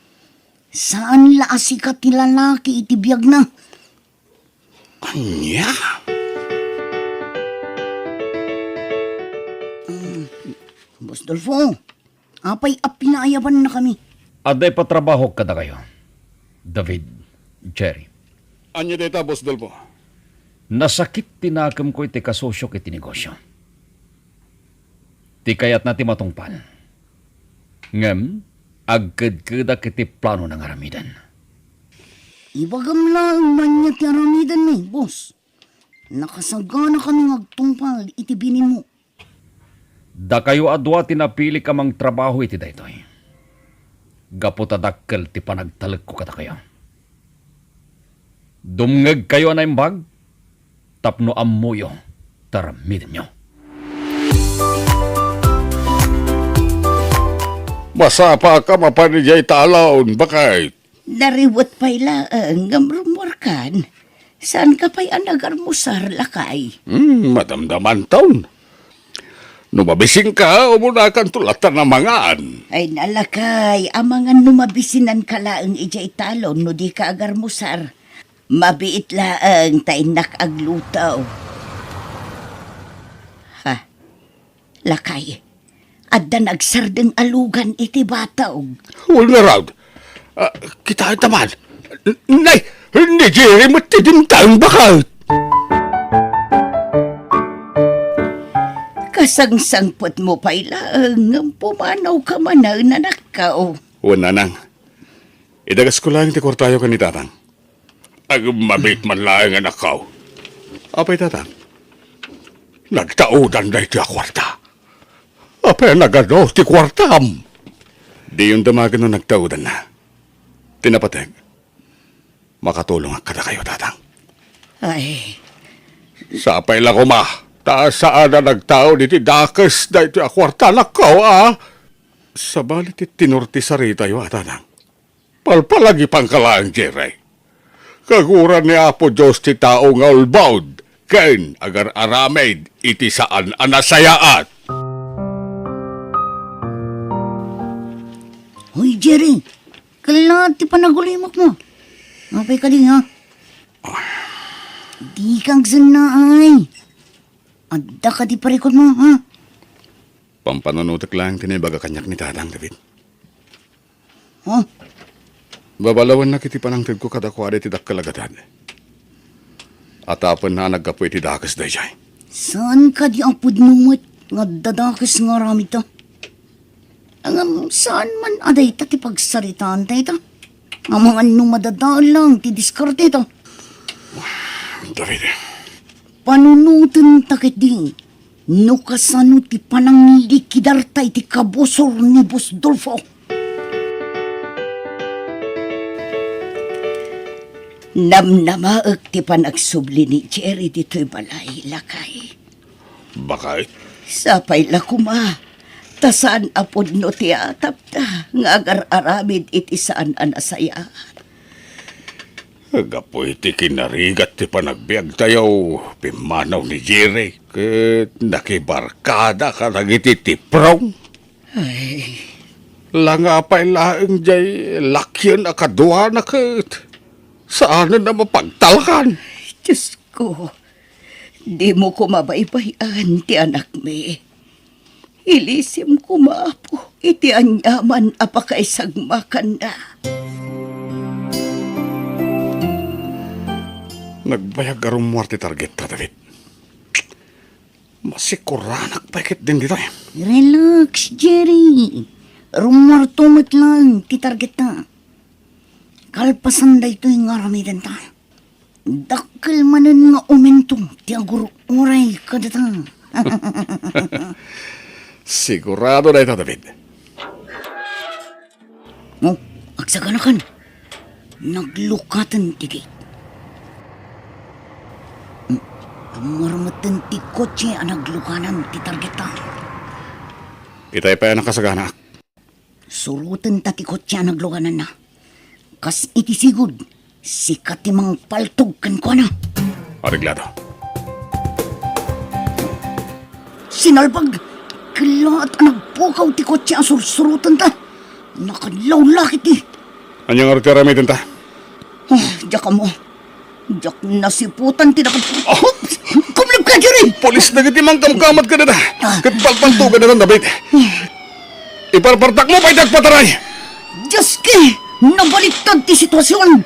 Saan la a sika ti lalaki iti biagna. Ania? Mm, Boss Dolfo, apay a pinaayabannakami? Adda ipatrabahok kadakayo, David, Jerry. Ania dayta, Boss Dolfo? Nasakit ti nakemko iti kasosiok iti negosio. Ti kayatna ti matungpal. Ngem, agkedkedak iti planona nga aramiden. Ibagam laeng no ania ti aramidenmi, boss. Nakasaganakami nga agtungpal iti binimmo. Dakayo a dua ti napilik a mangtrabaho iti daytoy. Gapu ta dakkel ti panagtalekko kadakayo. Dumngegkayo a naimbag tapno ammoyo ta aramidenyo. Masapaka mapan idiay talaon, baket. Nariwet pay laeng ngem rummuarkan. Saanka pay a nagarmusar, lakay? Hmm, madamdamanton. No mabisinka, umunakanto latta a mangan. Ay, lakay, amangan no mabisinanka laeng idiay talon no dika agarmusar. Mabiit laeng ta innak agluto. Ha, lakay, adda nagsardeng a lugan iti batog. Wen ngarud. Ah, kitaenta man. N-, nay, ni Jerry met ti dimteng baket. Kasangsangpetmo pay laeng ngem pumanawka manen, anakko. Wen, nanang. Idagasko laeng ti kuartayo ken ni tatang. Agmamit man laeng, anakko. Apay, tatang? Nagtaodan daytoy a kuarta. Apay, nagano ti kuartam? Diyon damagen no nagtaodanna. Ti napateg, makatulongak kadakayo, tatang. Ay. Sapay la koma, ta saan a nagtaod iti dakes daytoy a kuarta, anakko, a? Sabali ti tenor ti saritayo, a, tatang. Palpalagipangka laeng, Jerry. Kaguran ni Apo Dios ti tao nga ulbod ken agar-aramid iti saan a nasayaat. Hoy, Jerry, kalla ti panagulimekmo. Apay kadi, ha? Dika agsennaay. Adda kadi parikutmo, ha? Pampanunotek laeng ti naibaga kaniak ni Tatang, David. Ha? Babalawennak iti panangtedko kadakuada iti dakkel a gatad. Atapenna a naggapu iti dakes daydiay. Saan kadi a pudno met nga adda dakes nga aramidta? Ngem saan man a dayta ti pagsaritaan dayta? Amangan no madadael lang ti diskarteta. David. Panunotenta ketdi no kasano ti pananglikidar ta iti kabusor ni Boss Dolfo. Namnamaek ti panagsubli ni Jerry ditoy balay, lakay. Baket? Sapay la koma, ta saan a pudno ti atapda nga agar-aramid iti saan a nasayaat. Gapu iti kinarigat ti panagbiagtayo, pimmanaw ni Jerry ket nakibarkada kadagiti tiprong. Ay. Langa pay laeng jay lakien a kaduana ket saanen a mapagtalkan. Diosko, dimo koma baybay-an ti anakmi. Ilisim koma, Apo, iti aniaman a pakaisagmakanna. Nagbayag a rummuar ti targetta, David. Masikuranak pay ketdin ditoy. Relax, Jerry. Rummuarto met laeng ti targetta. Kalpasan daytoy nga aramidenta, dakkel manen nga umento ti agur-uray kadata. Sigurado dayta, David. Oh, agsaganakan. Naglukaten ti gate. Hmm, rummuar metten ti kotse a naglukanan ti targetta. Itay pay a nakasaganaak. Surotenta ti kotse a naglukananna. Kas iti sigud, sika ti mangpaltog kenkuana. Areglado. Sinalbag! Kellaat a nagpukaw ti kotse a sursurotenta. Nakadlawlakit ti. Ania ngarud ti aramidenta? Ah, diak ammo. Diak nasiputan ti nakap-, ah! Kumleb ka, Jerry! Pulis dagiti mangkamkamad kadata. Ah. Ket palpaltogan daytan, David. Iparpartakmo pay ti agpataray. Dioski, nabaliktad ti situasion.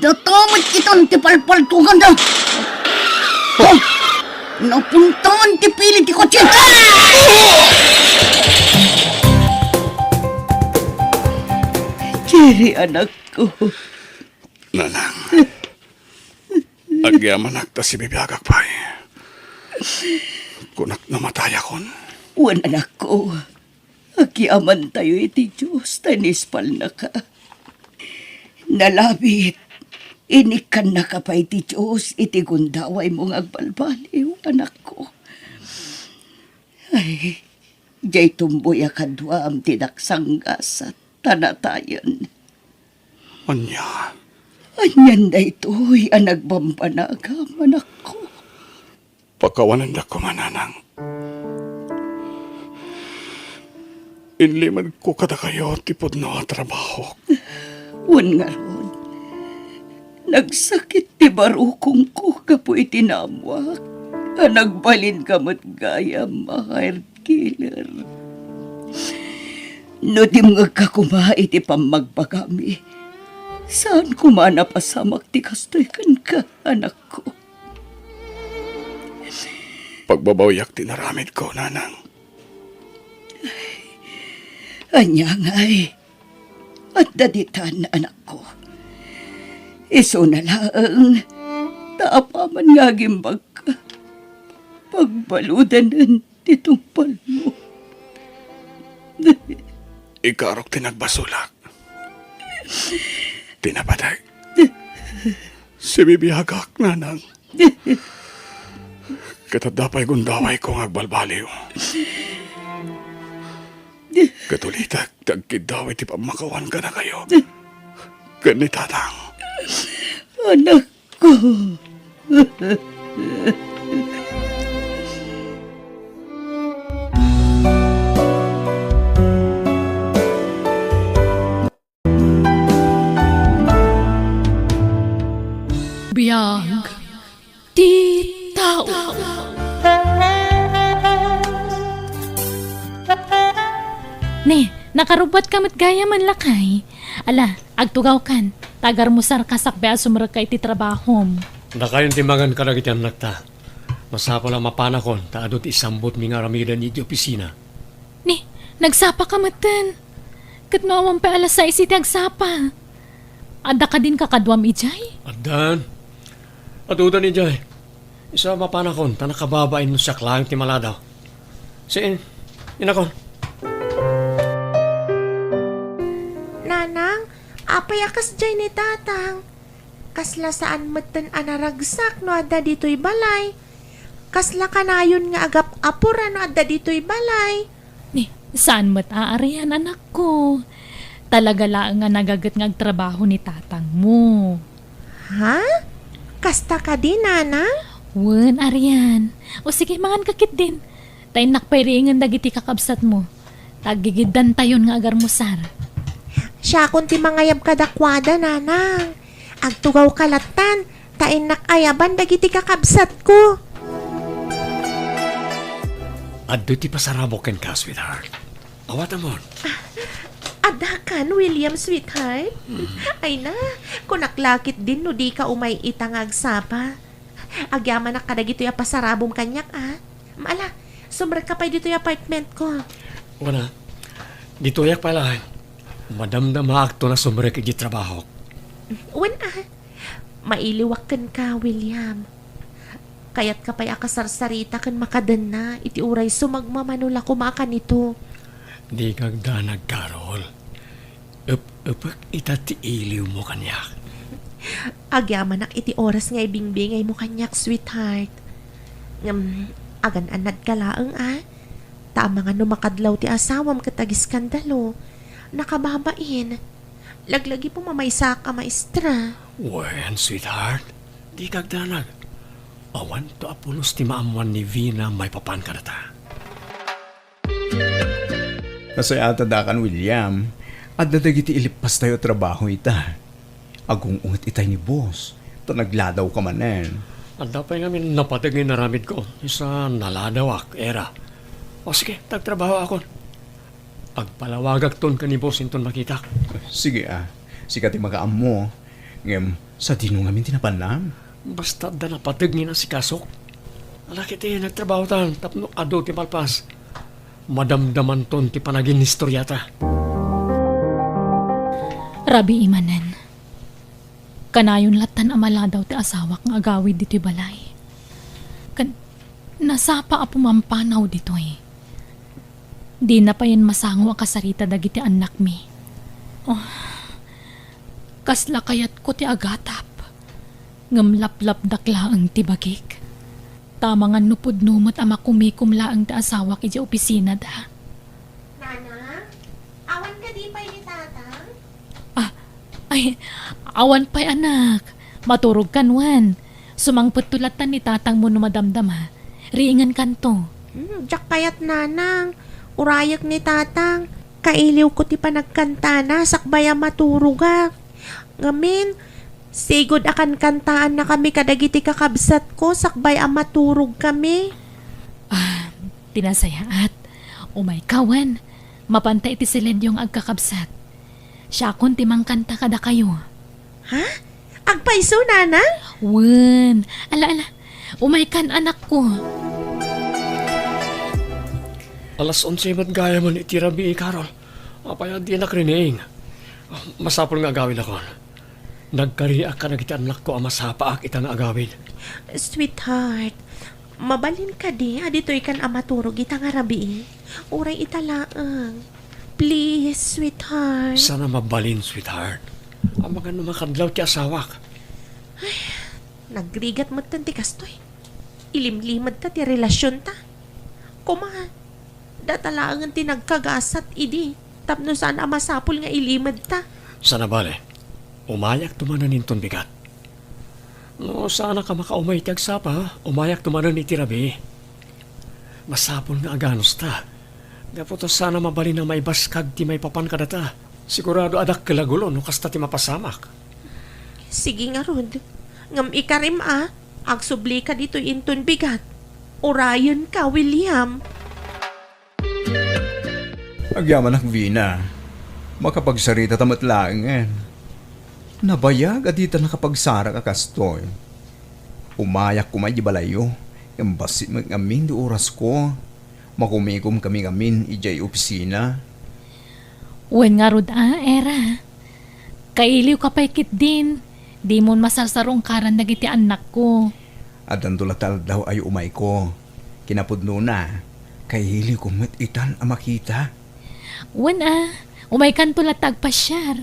Data met itan ti palpaltoganda. Oh, napuntaan ti pili ti kotse. Jerry, anakko. Nanang, agyamanak ta sibibiagak pay. Kunak no matayakon. Wen, anakko, agyamantayo iti Dios ta inispalnaka. Nalabit, inikkannaka pay ti Dios iti gundawaymo nga agbalbaliw, anakko. Ay, diay tumboy a kaduam ti naksanggasat ta natayen. Ania? Anian daytoy a nagbambanagam, anakko? Pakawanendak koma, nanang. Inlimedko kadakayo ti pudno a trabahok. Wen ngarud, nagsakit ti barukongko gapu iti naammoak a nagbalinka met gayam a hired killer. No dimngegka koma iti pammagbagami, saan koma a napasamak ti kastoy kenka, anakko. Pagbabawiak ti inaramidko, nanang. Ania ngay? Adda ditan, anakko. Isuna laeng, ta apaman nga agimbagka, pagbaludanen ti tungpalmo. Ikarok ti nagbasolak. Ti napateg. Sibibiagak, nanang. Ket adda pay gundawayko nga agbalbaliw. Ket ulitek ti agkiddaw iti pammakawan kadakayo ken ni Tatang. Anakko. Biag ti tao. Ne, nakarubbuatka met gayam, lakay. Ala, agtugawkan. Ta agarmusarka sakbay a sumrekka iti trabahom. Dakayon ti mangan kadagiti annakta. Masapul a mapanakon ta adu ti isambutmi nga aramiden idiay opisina. Ni, nagsapaka metten. Ket no awan pay alas sais iti agsapa. Adda kadin kakaduam idiay? Addan. Adudan idiay. Isu a mapanakon ta nakababain no siak laeng ti maladaw. Saan, inakon. Nanang, apay a kasdiay ni Tatang? Kasla saan metten a naragsak no adda ditoy balay. Kasla kanayon nga agap-apor a no adda ditoy balay. Ni, saan met a arian, anakko. Talaga laeng nga nagaget nga agtrabaho ni tatangmo. Ha? Kasta kadi, Nana? Wen, arian. O sige, manganka ketdin. Ta innak pay riingen dagiti kakabsatmo. Ta aggigiddantayon nga agarmusar. Siakon ti mangayab kadakuada, Nanang. Agtugawka lattan, ta innak ayaban dagiti kakabsatko. Adda ti pasarabok kenka, sweetheart. Awatamon. Addakan, William, sweetheart. Mm. Ay na, kunak la ketdin no dika umay ita nga agsapa. Agyamanak kadagitoy a pasarabom kaniak, a. Ala, sumrekka pay ditoy apartmentko. Wen a, ditoyak pay laeng. Madamdamaakton a sumrek iti trabahok. Wen a, mailiwak kenka, William. Kayatka pay a kasarsarita ken makadenna iti uray sumagmamano la koma a kanito. Dika agdanag, Carol. Ep-epek ita ti iliwmo kaniak. Agyamanak iti oras nga ibingbingaymo kaniak, sweetheart. Ngem, agan-annadka laeng, a? Ta amangan no makadlaw ti asawam ket agiskandalo. Nakababain. Laglagipem a maysaak a maestra. Wen, sweetheart, dika agdanag. Awanto a pulos ti maammoan ni Vina maipapan kadata. Nasayaat a dakayo, William. Adda dagiti ilippastayo a trabaho ita. Agung-unget itay ni boss, ta nagladawka manen. Adda pay ngamin napateg nga inaramidko, isu a naladawak, era. O sige, ta agtrabahoakon. Agpalawagakton ken ni boss inton makitak. Sige a, sika ti makaammo. Ngem, sadino ngamin ti napannam? Basta adda napateg nga inasikasok. Ala ketdi, nagtrabahotan tapno adu ti malpas, madamdamanton ti panaginistoriata. Rabii manen. Kanayon lattan a maladaw ti asawak nga agawid ditoy balay. Ken nasapa a pumampanaw ditoy. Dina payen masango a kasarita dagiti annakmi. Oh, kasla kayatko ti agatap, ngem laplapdak laeng ti bagik. Ta amangan no pudno met a makumikom laeng ti asawak idiay opisinada. Nana, awan kadi pay ni Tatang? Ah, Ay, awan pay, anak. Maturogkan wen. Sumangpetto latta ni tatangmo no madamdama. Riingenkanto. Hmm, diak kayat, nanang. Urayek ni tatang. Kailiwko ti panagkantana sakbay a maturogak. Ngamin, sigud a kankantaannakami kadagiti kakabsatko sakbay a maturogkami. Ah, ti nasayaat. Umayka wen. Mapanta iti silenyo nga agkakabsat. Siakon ti mangkanta kadakayo. Ha? Agpayso, nanang? Wen. Ala, ala. Umaykan, anakko. Alas onse met gayam iti rabii, Carol. Apay a dinak riniing? Masapul nga agawidakon. Nagkariak kadagiti annakko a masapaak ita nga agawid. Sweetheart, mabalin kadi a ditoykan a maturog ita nga rabii? Uray ita laeng. Please, sweetheart. Saan a mabalin, sweetheart. Amangan no makadlaw ti asawak. Nagrigat metten ti kastoy. Ilimlimedta ti relasionta. Koma, data laengen ti nagkagasat idi tapno saan a masapul nga ilimedta. Saan a bale, umayakto manen inton bigat. No saanak a makaumay iti agsapa, umayakto manen iti rabii. Masapul nga aganusta. Gapu ta saan a mabalin a maibaskag ti maipapan kadata. Sigurado a dakkel a gulo no kasta ti mapasamak. Sige ngarud. Ngem ikarim a, agsublika ditoy inton bigat. Urayenka, William. Agyamanak, Vina. Makapagsarita ta met laengen. Nabayag a dita nakapagsarak a kastoy. Umayak koma idiay balayyo, ngem bassit met ngamin ti orasko. Makumikom kami ngamin idiay opisina. Wen ngarud a, Era. Kailiwka pay ketdin, dimon masarsarungkaran dagiti annakko. Addanto la ti aldaw a umayko. Kinapudnona, kailiwko met itan a makita. Wen a, umaykanto latta agpasiar.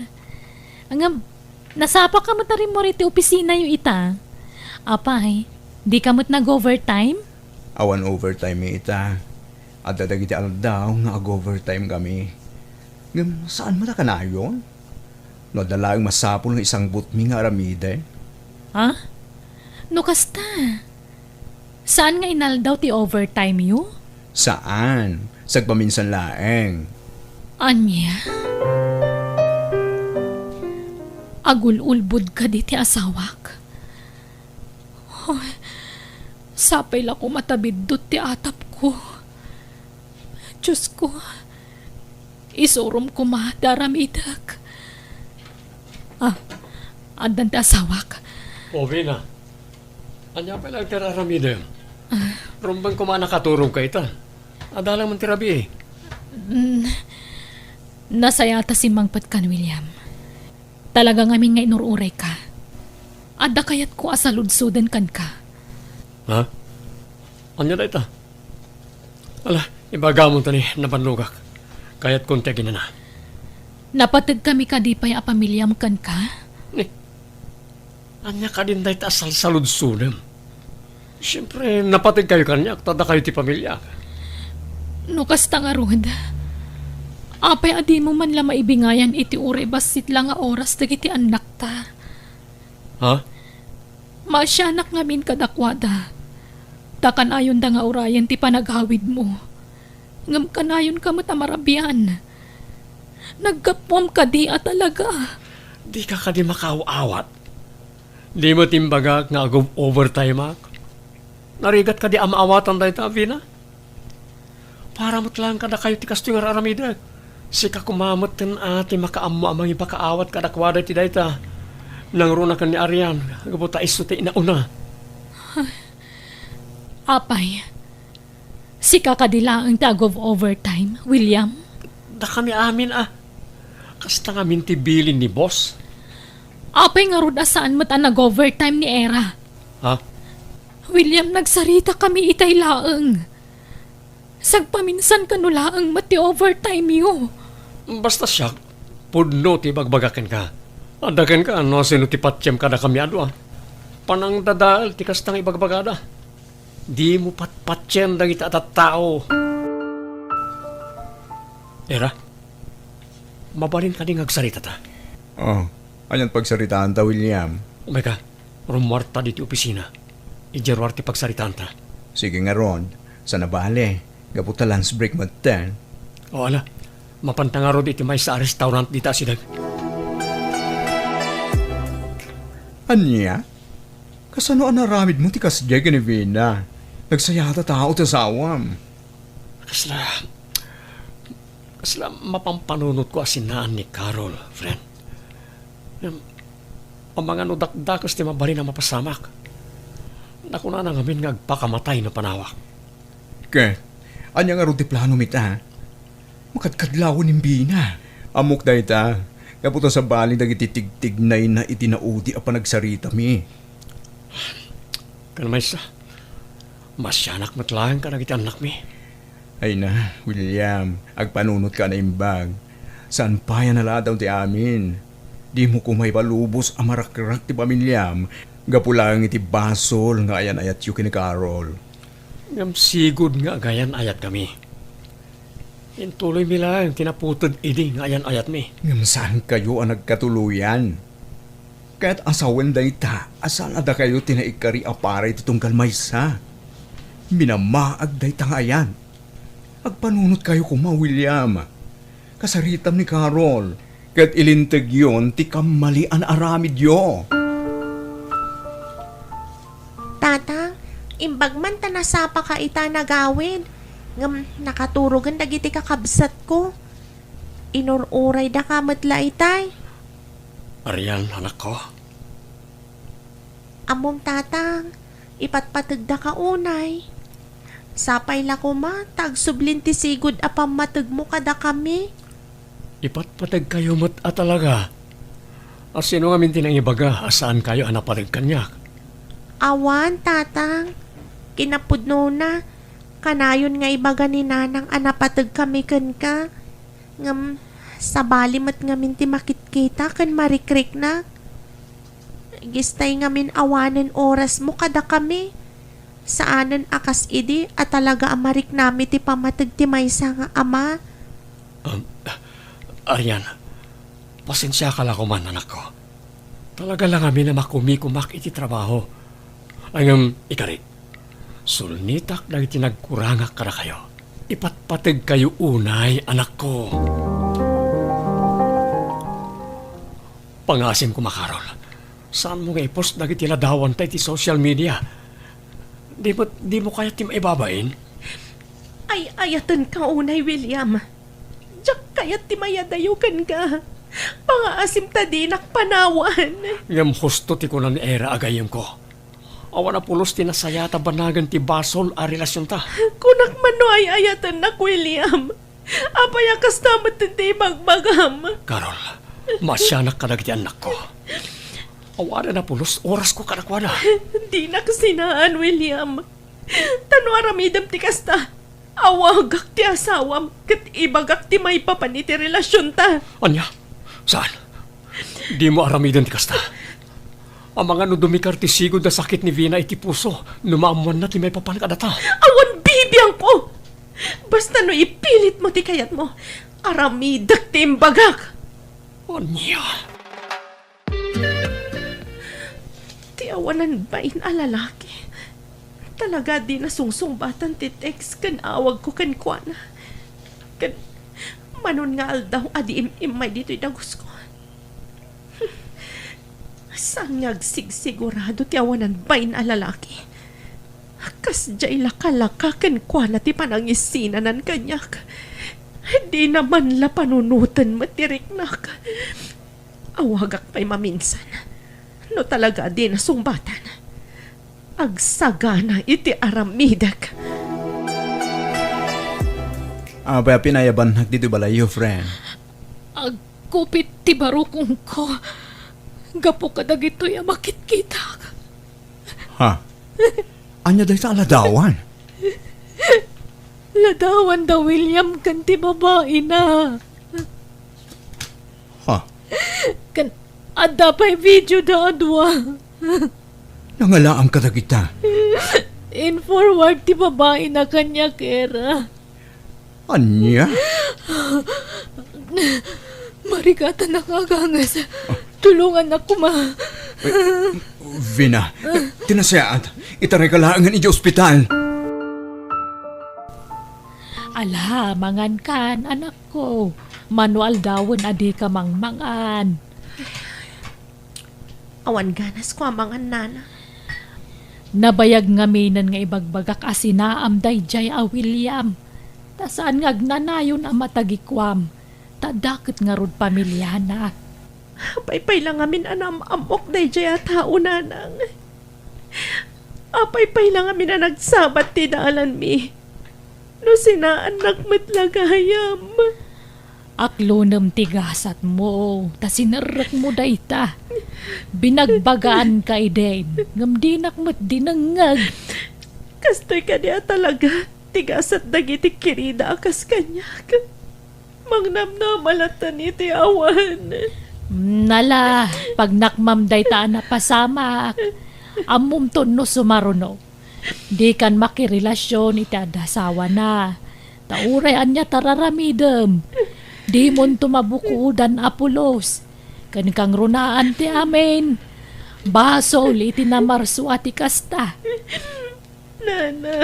Ngem, nasapaka met a rimmuar iti opisinayo ita. Apay, dika met nag-overtime? Awan overtime ita. Adda dagiti aldaw nga ag-overtime kami. Ngem saan met a kanayon? No adda laeng masapul nga isangbutmi nga aramiden. Ha? No kasta, saan nga inaldaw ti overtime yo? Saan. Sagpaminsan laeng. Ania? Agul-ulbod kadi ti asawak? Ay, sapay la koma ta biddut ti atapko. Diosko, isurom koma ti aramidek. Ah, addan ti asawak. O, Vina, ania pay laeng ti ar-aramidem? Ah. Rumbeng koma a nakaturogka ita. Adda laeng man ti rabii. Mm, nasayaat a simmangpetkan, William. Talaga ngamin nga inur-urayka. Adda kayatko a saludsoden kenka. Ha? Ania dayta? Ala, ibagam ta ni nabannogak. Kayatkon ti aginana. Napategkami kadi pay a pamiliam kenka? Ni, ania kadin dayta a salsaludsodem? Siempre, napategkayo kaniak, ta dakayo ti pamiliak. No kasta ngarud, apay a dimo man la maibingayan iti uray bassit la nga oras dagiti annakta? Ha? Maasianak ngamin kadakuada. Ta kanayonda nga urayen ti panagawidmo. Ngem kanayonka met a marabian. Naggapuam kadi a talaga. Dika kadi makaaw-awat? Di met imbagak nga ag-overtimeak? Narigat kadi a maawatan dayta, Vina? Para met laeng kadakayo ti kastoy nga ar-aramidek. Sika koma metten a ti makaammo a mangipakaawat kadakuada iti dayta. Nangruna ken ni Arian, gapu ta isu ti inauna. Apay, sika kadi laeng ti ag-overtime, William? Dakami amin a. Kasta ngamin ti bilin ni boss. Apay ngarud a saan met a nag-overtime ni Era? Ha? William, nagsarita kami itay laeng. Sagpaminsan kano laeng met ti overtime yo. Basta siak, pudno ti ibagbaga kenka. Adda kenka no sino ti patiem kadakami a dua. Panangdadael ti kasta nga ibagbagada. Dimo patpatien dagiti a tattao. Era, mabalin kadi nga agsaritata? Oh, Anian pagsaritaanta, William? Omega, rummuarta ditoy opisina. Idiay ruar ti pagsaritaanta. Sige ngarud, saan a bale, gapu ta lunch break metten. O ala, mapanta ngarud iti maysa a restaurant dita a sideg. Ania? Kasano a naaramidmo ti kasdiay ken ni Vina? Nagsayata tao ti asawam. Kasla, kasla mapampanunotko a sinaan ni Carol, friend. Ngem, amangan no dakdakes ti mabalin a mapasamak. Nakunana ngamin nga agpakamatay no panawak. Ket, ania ngarud ti plano mi ta? Makadkadlawen ni Vina. Ammok dayta, gapu ta sabali dagiti tigtignayna iti naudi a panagsaritami. Ken maysa, maasianak met laeng kadagiti annakmi. Ay na, William, agpanunotka a naimbag. Saan pay a naladaw ti amin. Dimo koma ipalubos a marakrak ti pamiliam gapu laeng iti basol nga ayan-ayatyo ken ni Carol. Ngem sigud nga agayan-ayatkami. Intuloymi laeng ti naputed idi nga ayan-ayatmi. Ngem saankayo a nagkatuloyan. Ket asawen dayta a saan a dakayo ti naikkari a para iti tunggal maysa. Minamaag dayta nga ayan. Agpanunotkayo koma, William. Kasaritam ni Carol, ket ilintegyon ti kammalian a aramidyo. Tata, imbag man ta nasapaka ita a nagawid, ngem nakaturogen dagiti kakabsatko. Inur-uraydaka met la itay. Arian, anakko. Ammom, Tatang, ipatpategdaka unay. Sapay la koma ta agsublin ti sigud a pammategmo kadakami. Ipatpategkayo met a talaga. A sino ngamin ti nangibaga a saankayo a napateg kaniak? Awan, Tatang. Kinapudnona, kanayon nga ibaga ni Nanang a napatgkami kenka. Ngem, sabali met ngamin ti makitkita ken marikriknak. Gistay ngamin awanen orasmo kadakami. Saanen a kas idi a talaga a mariknami ti pammateg ti maysa nga ama. Um, Arian, pasensiaka la koman, anakko. Talaga la ngamin a makumikomak iti trabaho. Ngem, ikarik, sulnitak dagiti nagkurangak kadakayo. Ipatpategkayo unay, anakko. Pangasim koma, Carol. Saanmo nga i-post dagiti ladawanta iti social media? Dimo, dimo kayat ti maibabain? Ay-ayatenka unay, William. Diak kayat ti mayadayo kenka. Pangaasim ta dinak panawan. Ngem husto ti kuna ni Era a gayyemko. Awan a pulos ti nasayat a banagen ti basol a relasionta. Kunak man no ay-ayatennak, William. Apay a kasta met ti ibagbagam? Carol, maasianak kadagiti annakko. Awanen a pulos orasko kadakuada. Dinak sinaan, William. Ta no aramidem ti kasta, awagak ti asawam ket ibagak ti maipapan iti relasionta. Ania? Saan? Dimo aramiden ti kasta. Amangan no dumikar ti sigud a sakit ni Vina iti puso no maammoanna ti maipapan kadata. Awan bibiangko! Basta no ipilitmo ti kayatmo, aramidek ti imbagak. Ania? Ti awanan bain a lalaki. Talaga a dina sungsungbatan ti text ken awagko kenkuana. Ken manon nga aldaw a di im-immay ditoy dagusko. Saan nga agsigsigurado ti awanan bain a lalaki? Kasdiay lakalaka kenkuana ti panangisinanan kaniak. Dina man la panunoten met ti riknak. Awagak pay maminsan. No talaga a dina sungbatan, agsagana iti aramidek. Apay a pinayabannak ditoy balayyo, friend? Agkupit ti barukongko gapu kadagitoy a makitkitak. Ha? Ania dayta a ladawan? Ladawan da William ken ti babaina. Ha? Ken adda pay video da a dua. Nangalaam kadagita? In-forward ti babaina kaniak, Era. Ania? Marigatan a kagangas. Ah, Tulongannak koma. Eh, Vina, ti nasayaat, itarayka laengen idiay ospital. Ala, mangankan, anakko. Mano aldawen a dika mangmangan. Awan ganasko a mangan, nana. Nabayag ngaminen nga ibagbagak a sinaam daydiay a William. Ta saan nga agnanayon a matagikuam. Ta adda ket ngarud pamiliana. Apay pay la ngamin a naam-ammok daydiay a tao, nanang? Apay pay la ngamin a nagsabat ti dalanmi? No sinaannak met la gayam. Aklonem ti gasatmo, ta sinerrekmo dayta. Binagbagaanka idin, ngem dinak met dinengngeg. Kastoy kadi a talaga ti gasat dagiti kirida a kas kaniak? Mangnamnama latta iti awan. Nala, pagnakmam dayta a napasamak. Ammomton no sumaruno. Dikan makirelasion iti adda asawana. Ta uray ania ti ar-aramidem, dimonto mabukodan a pulos. Ken kangrunaan ti amin. Basol iti namarso a ti kasta. Nana.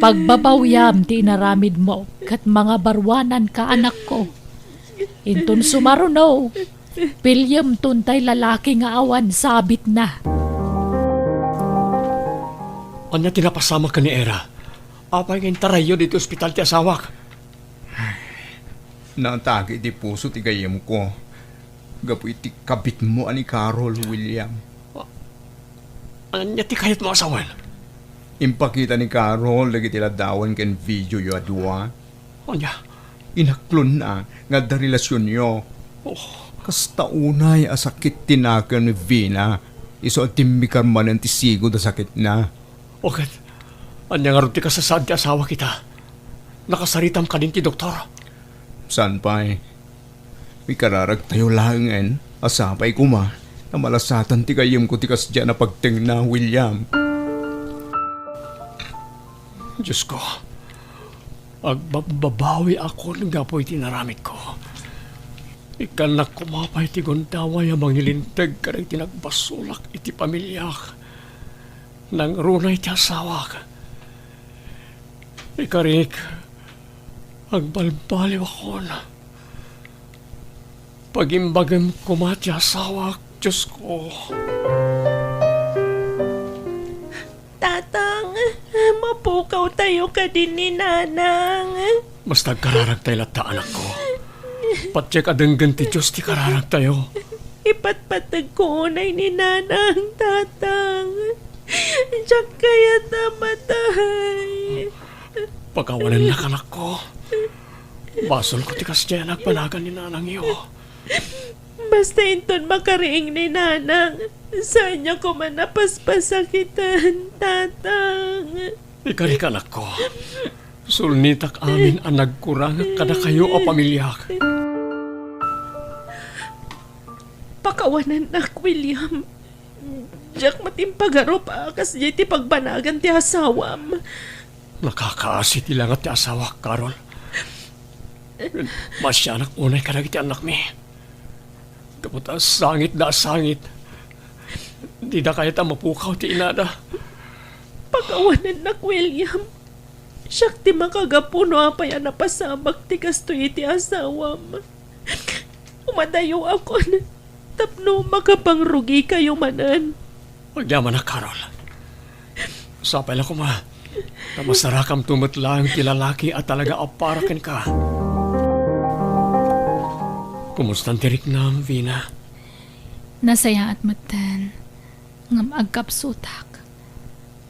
Pagbabawiam ti inaramidmo ket mangabaruananka, anakko. Inton sumaruno, piliem ton tay lalaki nga awan sabitna. Ania ti napasamak ken ni Era? Apay nga intarayyo ditoy ospital ti asawak? Naatake iti puso ti gayyemko gapu iti kabitmo a ni Carol, William. Ania ti kayatmo a sawen? Impakita ni Carol dagiti ladawan ken videoyo a dua. Ania? Inaklonna nga adda relasionyo. Oh. Kasta unay a sakit ti nakem ni Vina, isu a timmikar manen ti sigud a sakitna. O ket, ania ngarud ti kasasaad ti asawak ita? Nakasaritam kadin ti doktor? Saan pay. Ikararagtayo laengen a sapay koma ta malasatan ti gayyemko ti kasdiay a pagtengna, William. Diosko, agbabbabawiakon gapu iti inaramidko. Ikkannak koma pay ti gundaway a mangilinteg kadagiti nagbasolak iti pamiliak. Nangruna iti asawak. Ikarik, agbalbaliwakon. Pagimbagem koma ti asawak, Diosko. Tatang, mapukawtayo kadi ni Nanang. Basta agkararagtay latta, anakko. Patiek a denggen ti Dios ti kararagtayo. Ipatpategko unay ni Nanang, Tatang. Diak kayat a matay. Pakawanennak, anakko. Basolko ti kasdiay a nagbanagan ni nanangyo. Basta inton makariing ni Nanang, saanyo koma a paspasakitan, Tatang. Ikarik, anakko. Sulnitak amin a nagkurangak kadakayo a pamiliak. Pakawanennak, William. Diak met impagarup a kasdiay ti pagbanagan ti asawam. Nakakaasi ti langat ti asawak, Carol. Maasianak unay kadagiti annakmi. Gapu ta sangitda a sangit. Dida kayat a mapukaw ti inada. Pakawanennak, William. Siak ti makagapu no apay a napasamak ti kastoy iti asawam. Umadayuakon tapno makapangrugikayo manen. Agyamanak, Carol. Sapay la koma, ta masarakamto met laeng ti lalaki a talaga a para kenka. Kumustan ti riknam, Vina? Nasayaat metten, ngem agkapsutak.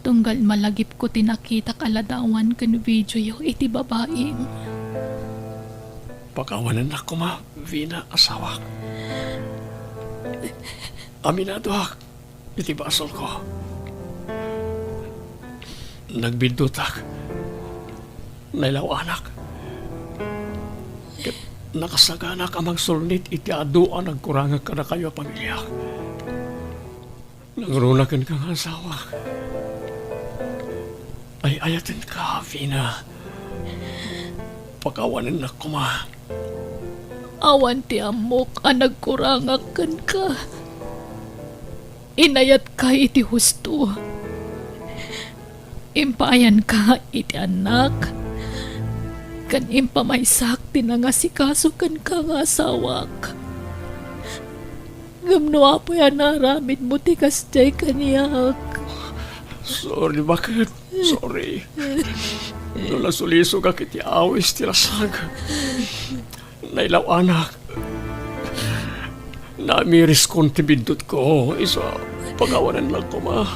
Tunggal malagipko ti nakitak a ladawan ken videoyo iti babaim. Pakawanennak koma, Vina, asawak. Aminadoak iti basolko. Nagbiddutak. Nailaw-anak. Ket nakasaganak a mangsulnit iti adu a nagkurangak kadakayo a pamiliak. Nangruna kenka nga asawak. Ay-ayatenka, Vina. Pakawanennak koma. Awan ti ammok a nagkurangak kenka. Inayatka iti husto. Impaayanka iti annak, ken impamaysak ti nangasikaso kenka nga asawak. Ngem no apoy a naaramidmo ti kasdiay kaniak. Sorry, baket. Sorry. No nasulisogak iti awis ti lasag, nailaw-anak. Namiriskon ti biddutko, isu a pagawanennak koma.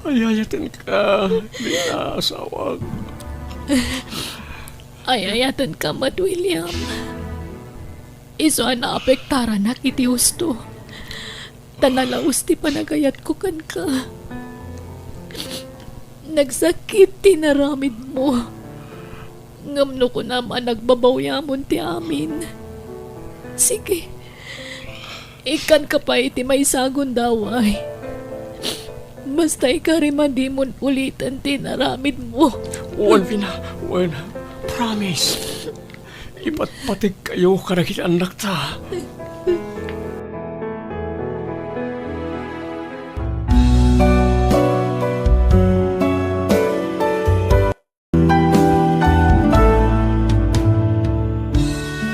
Ayayatenka, Lina, asawak. Ayayatenka met, William. Isu a naapektaranak iti husto. Ta nalaus ti panagayatko kenka. Nagsakit ti naramidmo. Ngem no kunam a nagbabawyamon ti amin, sige, ikkanka pay iti maysa a gundaway. Basta ikarim a dimon uliten ti naramidmo. Wen, Vina, wen. Promise. Ipatpategkayo kadagiti annakta.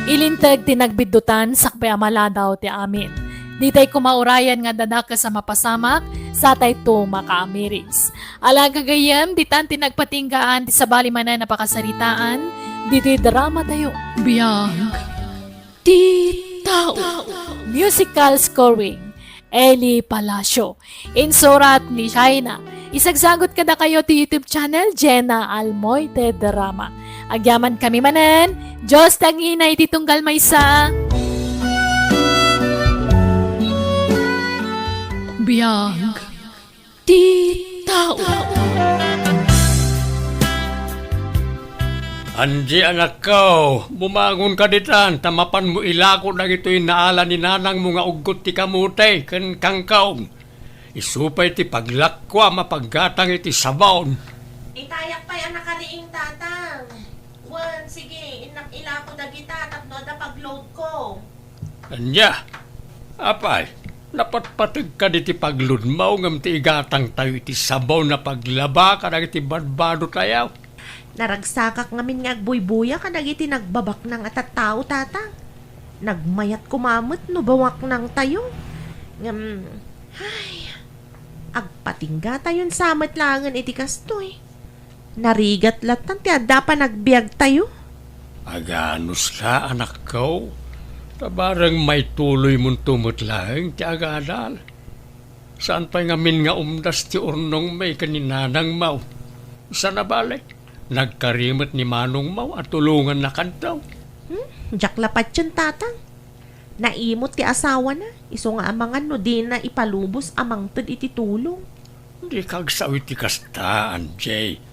Ilinteg ti nagbiddutan sakbay a maladaw ti amin. Ditay koma urayan nga adda dakes a mapasamak, satayto makaamiris. Ala gagayyem, ditan ti nagpatinggaan ti sabali manen a pakasaritaan, ditoy drama tayo. Biag ti tao. Musical scoring, Eli Palacio. Insurat ni Shaina. Isagsagut kadakayo ti YouTube channel, Jenna Almoite Drama. Agyaman kami manen, Diyos ti agingina iti tunggal maysa. Biag ti tao. Angie, anakko, bumangonka ditan, ta mapanmo ilako dagitoy naala ni nanangmo nga uggot ti kamote ken kangkaong. Isu pay ti paglakuam a paggatang iti sabon. Itayak pay a nakariing, Tatang. Wen, sige, innak ilako dagita tapno adda pagloadko. Ania? Apay, napatpategka diti pagloadmo ngem ti igatangtayo iti sabon a paglaba kadagiti badbadotayo. Naragsakak ngamin nga agbuybuya kadagiti nagbabaknang a tattao, Tatang. Nagmayat koma met no bawaknangtayo. Ngem, ay, agpatinggatayon sa met laengen iti kastoy. Narigat lattan ti adda a panagbiagtayo. Aganuska, anakko. Ta bareng maituloymonto met laeng ti agadal. Saan pay ngamin nga umdas ti urnongmi ken ni nanangmo. Sana bale, nagkari met ni manongmo a tulongannakanto. Hmm? Diak la patien, Tatang. Naimot ti asawana, isu nga amangan no dina ipalubos a mangted iti tulong. Dika agsao iti kasta, Angie.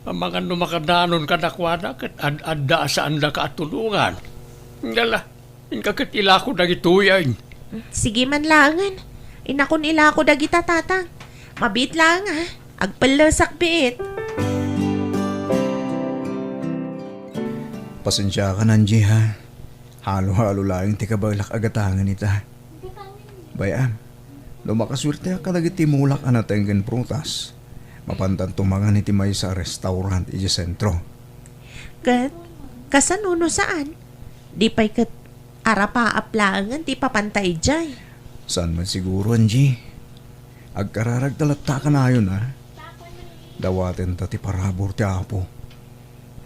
Amangan no makadanon kadakuada ket ad-adda a saandaka a tulongan. Ngala, inka ket ilako dagitoyen. Sige man laengen. Innakon ilako dagita, Tatang. Mabiit laeng, ha? Agpellesak biit. Pasensiakan, Angie, ha? Halo-halo laeng ti kabaelak a gatangen ita. Bay-am, no makasuerteak kadagiti mulak a nateng ken prutas, mapantanto mangan iti maysa a restaurant idiay sentro. Ket, kasano no saan? Di pay ket arapaap laengen ti ipapanta idiay. Saan met siguro, Angie? Agkararagta latta kanayon, a? Dawatenta ti parabur ti Apo.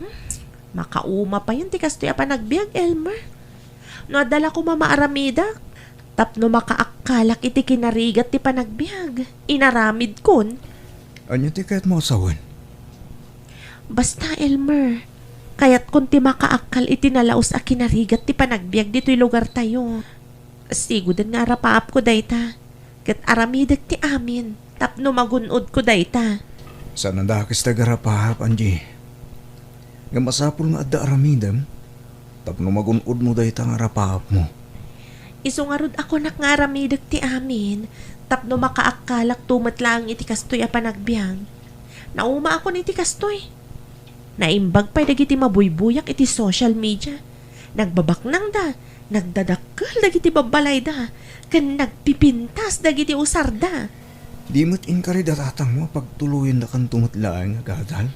Hmm, makauma payen ti kastoy a panagbiag, Elmer. No adda la koma maaramidak, tapno makaakkalak iti kinarigat ti panagbiag, inaramidkon. Ania ti kayatmo a sawen? Basta, Elmer, kayatkon ti makaakkal iti nalaus a kinarigat ti panagbiag ditoy lugartayo. Siguden nga arapaapko dayta, ket aramidek ti amin tapno magun-odko dayta. Saan a dakes ti agarapaap, Angie. Ngem masapul nga adda aramidem tapno magun-odmo dayta nga arapaapmo. Isu ngarud a kunak nga aramidek ti amin tapno makaakkalakto met laeng iti kastoy a panagbiag. Naumaakon iti kastoy. Naimbag pay dagiti mabuybuyak iti social media. Nagbabaknangda, nagdadakkel dagiti babbalayda, ken nagpipintas dagiti usarda. Di met inkari da tatangmo a pagtuloyendakanto met laeng a gadal?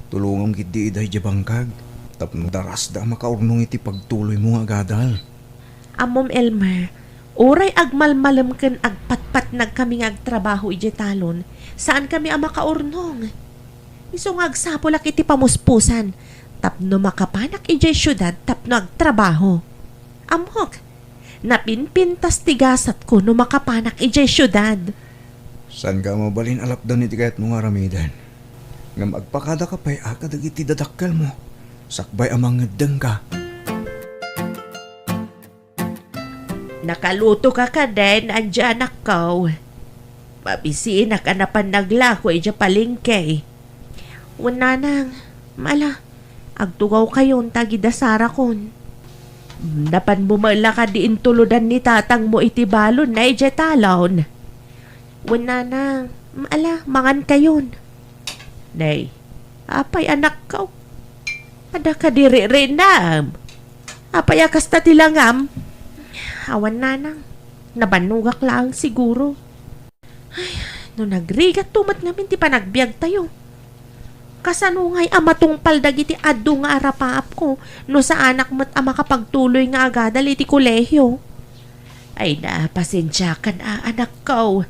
Tulongam ketdi ida idiay bangkag tapno darasda a makaurnong iti pagtuloymo nga agadal. Ammom, Elmer, uray agmalmalem ken agpatpatnagkami nga agtrabaho idiay talon, saankami a makaurnong. Isu nga agsapulak iti pamuspusan tapno makapanak idiay siudad tapno agtrabaho. Ammok, napinpintas ti gasatko no makapanak idiay siudad. Saanka a mabalin a lapdan iti kayatmo nga aramiden. Ngem agpakadaka pay a kadagiti dadakkelmo, sakbay a mangeddengka. Nakalutoka kadin, anakko? Mabisinak a napan naglako idiay palengke. Wen, nanang, ala, agtugawkayon ta agidasarakon. Napanmo met la kadi intulodan ni tatangmo iti balonna idiay talon? Wen, nanang, ala, mangankayon. Nay, apay, anakko? Adda kadi ririnam? Apay a kasta ti langam? Awan, nanang, nabannogak laeng siguro. Ay, no nagrigatto met ngamin ti panagbiagtayo. Kasano ngay a matungpal dagiti adu nga arapaapko no saanak met a makapagtuloy nga agadal iti kolehio? Ay, na, pasensiakan a, anakko.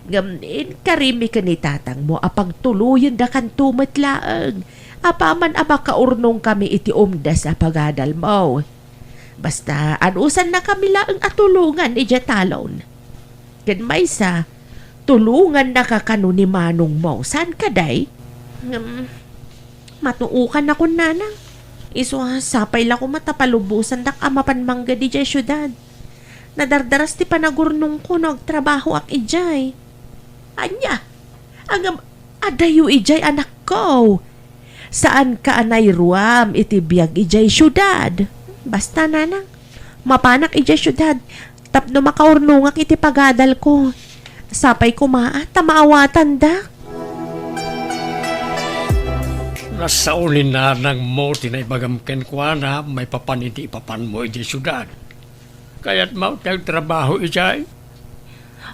Ngem inkarimi ken ni tatangmo a pagtuloyendakanto met laeng, apaman a makaurnongkami iti umdas a pagadalmo. Basta, anusannakami laeng a tulongan idiay talon. Ken maysa, tulongannaka kano ni manongmo. Saan kadi? Ngem, matuokannakon, nanang. Isu a, sapay la koma ta palubosandak a mapan mangged idiay siudad. Nadardaras ti panagurnongko no agtrabahoak idiay. Ania? Ngem, adayo idiay, anakko. Saanka a nairuam iti biag idiay siudad. Basta, nanang, mapanak idiay siudad tapno makaurnongak iti pagadalko. Sapay koma a ta maawatandak. Nasao ni nanangmo ti naibagam kenkuana maipapan iti ipapanmo idiay siudad. Kayatmo ti agtrabaho idiay?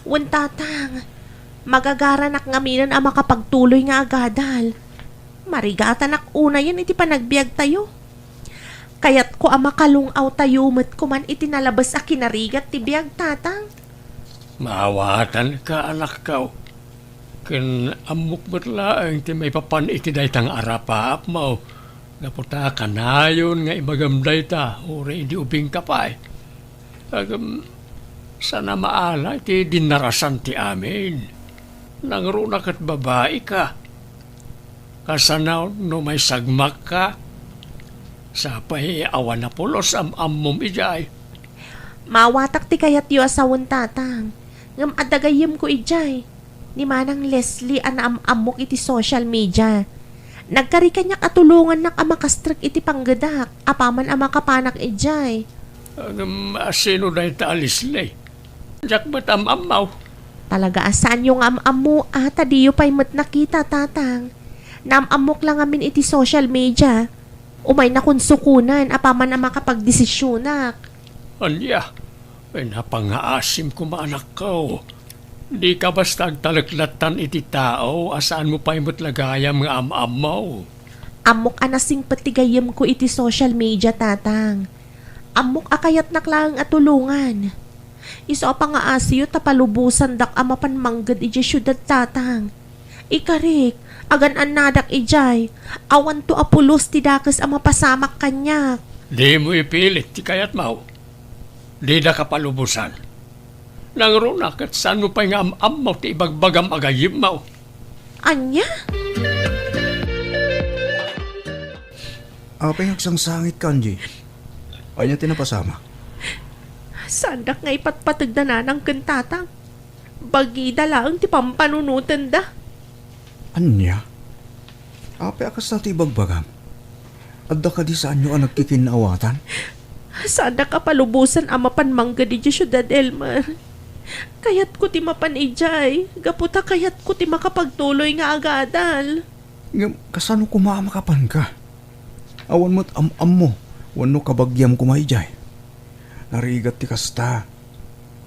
Wen, tatang. Magagaranak ngaminen a makapagtuloy nga agadal. Marigatanak unayen iti panagbiagtayo. Kayatko a makalung-awtayo met koman iti nalabes a kinarigat ti biag, tatang. Maawatanka, anakko. Ken ammok met laeng ti maipapan iti dayta nga arapaapmo, gapu ta kanayon nga ibagam dayta uray idi ubingka pay. Ngem, saan a maala iti dinnarasan ti amin. Nangruna ket babaika. Kasano no maisagmakka? Sapay awan a pulos am-ammom idiay. Maawatak ti kayatyo a sawen, tatang. Ngem adda gayyemko idiay. Ni Manang Leslie a naam-ammok iti social media. Nagkari kaniak a tulongannak a makastrek iti panggedak apaman a makapanak idiay. Ngem, a, sino dayta a Leslie? Diak met am-ammo. Talaga a saanyo nga am-ammo a ta diyo pay met nakita, tatang. Naam-ammok la ngamin iti social media. Umaynakon sukonen apaman a makapagdesisionak. Ania? Ay, napangaasim koma, anakko. Dika basta agtaleklattan iti tao a saanmo pay met la gayam nga am-ammo. Ammok a nasingpet ti gayyemko iti social media, tatang. Ammok a kayatnak laeng a tulongan. Isu a pangaasiyo ta palubosandak a mapan mangged idiay siudad, tatang. Ikarik, agan-annadak idiay. Awanto a pulos ti dakes a mapasamak kaniak. Dimo ipilit ti kayatmo. Didaka palubosan. Nangruna ket saanmo pay nga am-ammo ti ibagbagam a gayyemmo. Ania? Apay nga agsangsangitka, Angie? Ania ti napasamak? Saandak nga ipatpateg da nanang ken tatang. Bagida laeng ti pampanunotenda. Ania? Apay a kasta ti ibagbagam? Adda kadi saanyo a nagkikinnaawatan? Saandak a palubosan a mapan mangged idiay siudad, Elmer. Kayatko ti mapan idiay, gapu ta kayatko ti makapagtuloy nga agadal. Ngem kasano koma a makapanka? Awan met am-ammo Wenno kabagiam koma idiay? Narigat ti kasta.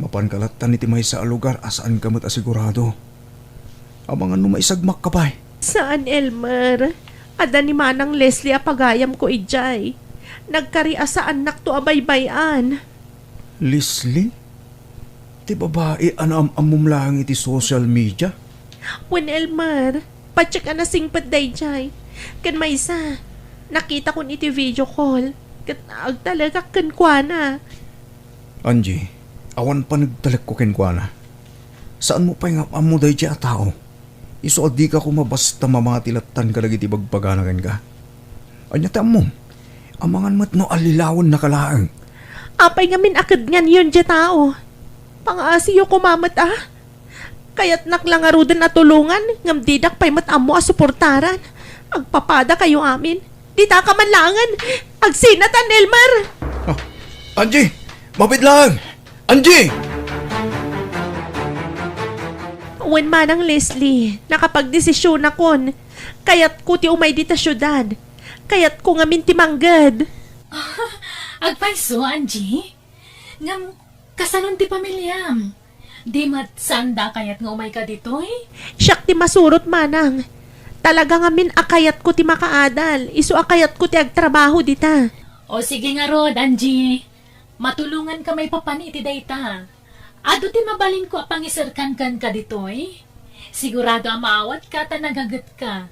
Mapanka lattan iti maysa a lugar a saanka met a sigurado. Amangan no maisagmakka pay. Saan, Elmer. Adda ni Manang Leslie a pagayamko idiay. Nagkari a saannakto a baybay-an. Leslie? Ti babai a naam-ammom laeng iti social media? Wen, Elmer, patiek a nasingpet daydiay. Ken maysa, nakitakon iti video call, ket agtalekak kenkuana. Angie, awan panagtalekko kenkuana. Saanmo pay nga am-ammo daydiay a tao? Isu a dika koma basta mamati lattan kadagiti ibagbagana kenka. Ania ti ammom? Amangan met no allilawennaka laeng. Apay ngamin a kednganyon diay tao? Pangaasiyo koma met a. Kayatnak la ngaruden a tulongan, ngem didak pay met ammo a suportaran. Agpapadakayo amin. Ditaka man laengen. Agsinatan, Elmer! Ah, Angie! Mabiit laeng! Angie! Wen, Manang Leslie, nakapagdesisionakon. Kayatko ti umay dita siudad. Kayatko ngamin ti mangged. Agpayso, Angie? Ngem, kasanon ti pamiliam? Di met saan da a kayat nga umayka ditoy? Siak ti masurot, Manang. Talaga ngamin a kayatko ti makaadal, isu a kayatko ti agtrabaho dita. O sige ngarud, Angie. Matulonganka maipapan iti dayta. Adu ti mabalinko a pangiserkan kenka ditoy? Sigurado a maawatka ta nagagetka.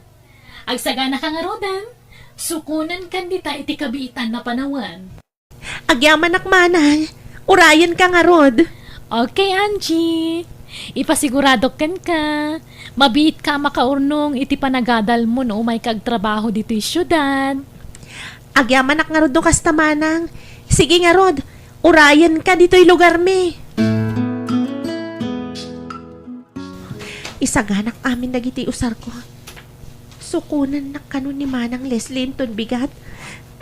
Agsaganaka ngaruden, sukonenkan dita iti kabiitan a panawen. Agyamanak, Manang. Urayenka ngarud. Okay, Angie. Ipasiguradok kenka, mabiitka a makaurnong iti panagadalmo no umayka agtrabaho ditoy siudad. Agyamanak ngarud no kasta, Manang. Sige ngarud, urayenka ditoy lugarmi. Isaganak amin dagiti usarko. Sukonennak kano ni Manang Leslie inton bigat.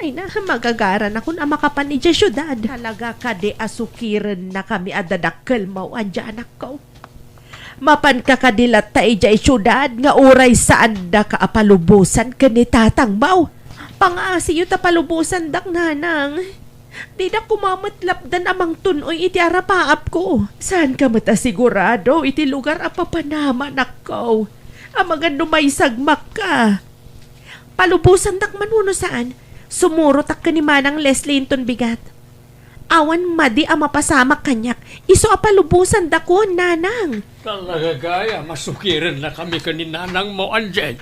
Ay na, magagaranakon a makapan idiay siudad. Talaga kadi a sukirennakami a dadakkel, Maw, anakko? Mapanka kadi latta idiay siudad nga uray saandaka a palubosan ken ni Tatang, Maw? Pangaasiyo ta palubosandak, Nanang. Didak koma met lapdan a mangtun-oy iti arapaapko. Saanka met a sigurado iti lugar a papanamanakko. Amangan no maisagmakka. Palubosandak man wenno saan, sumurotak ken ni Manang Leslie inton bigat. Awan madi a mapasamak kaniak, isu a palubosandakon, Nanang. Talaga gayam a sukirennakami ken ni Nanangmo, Angie.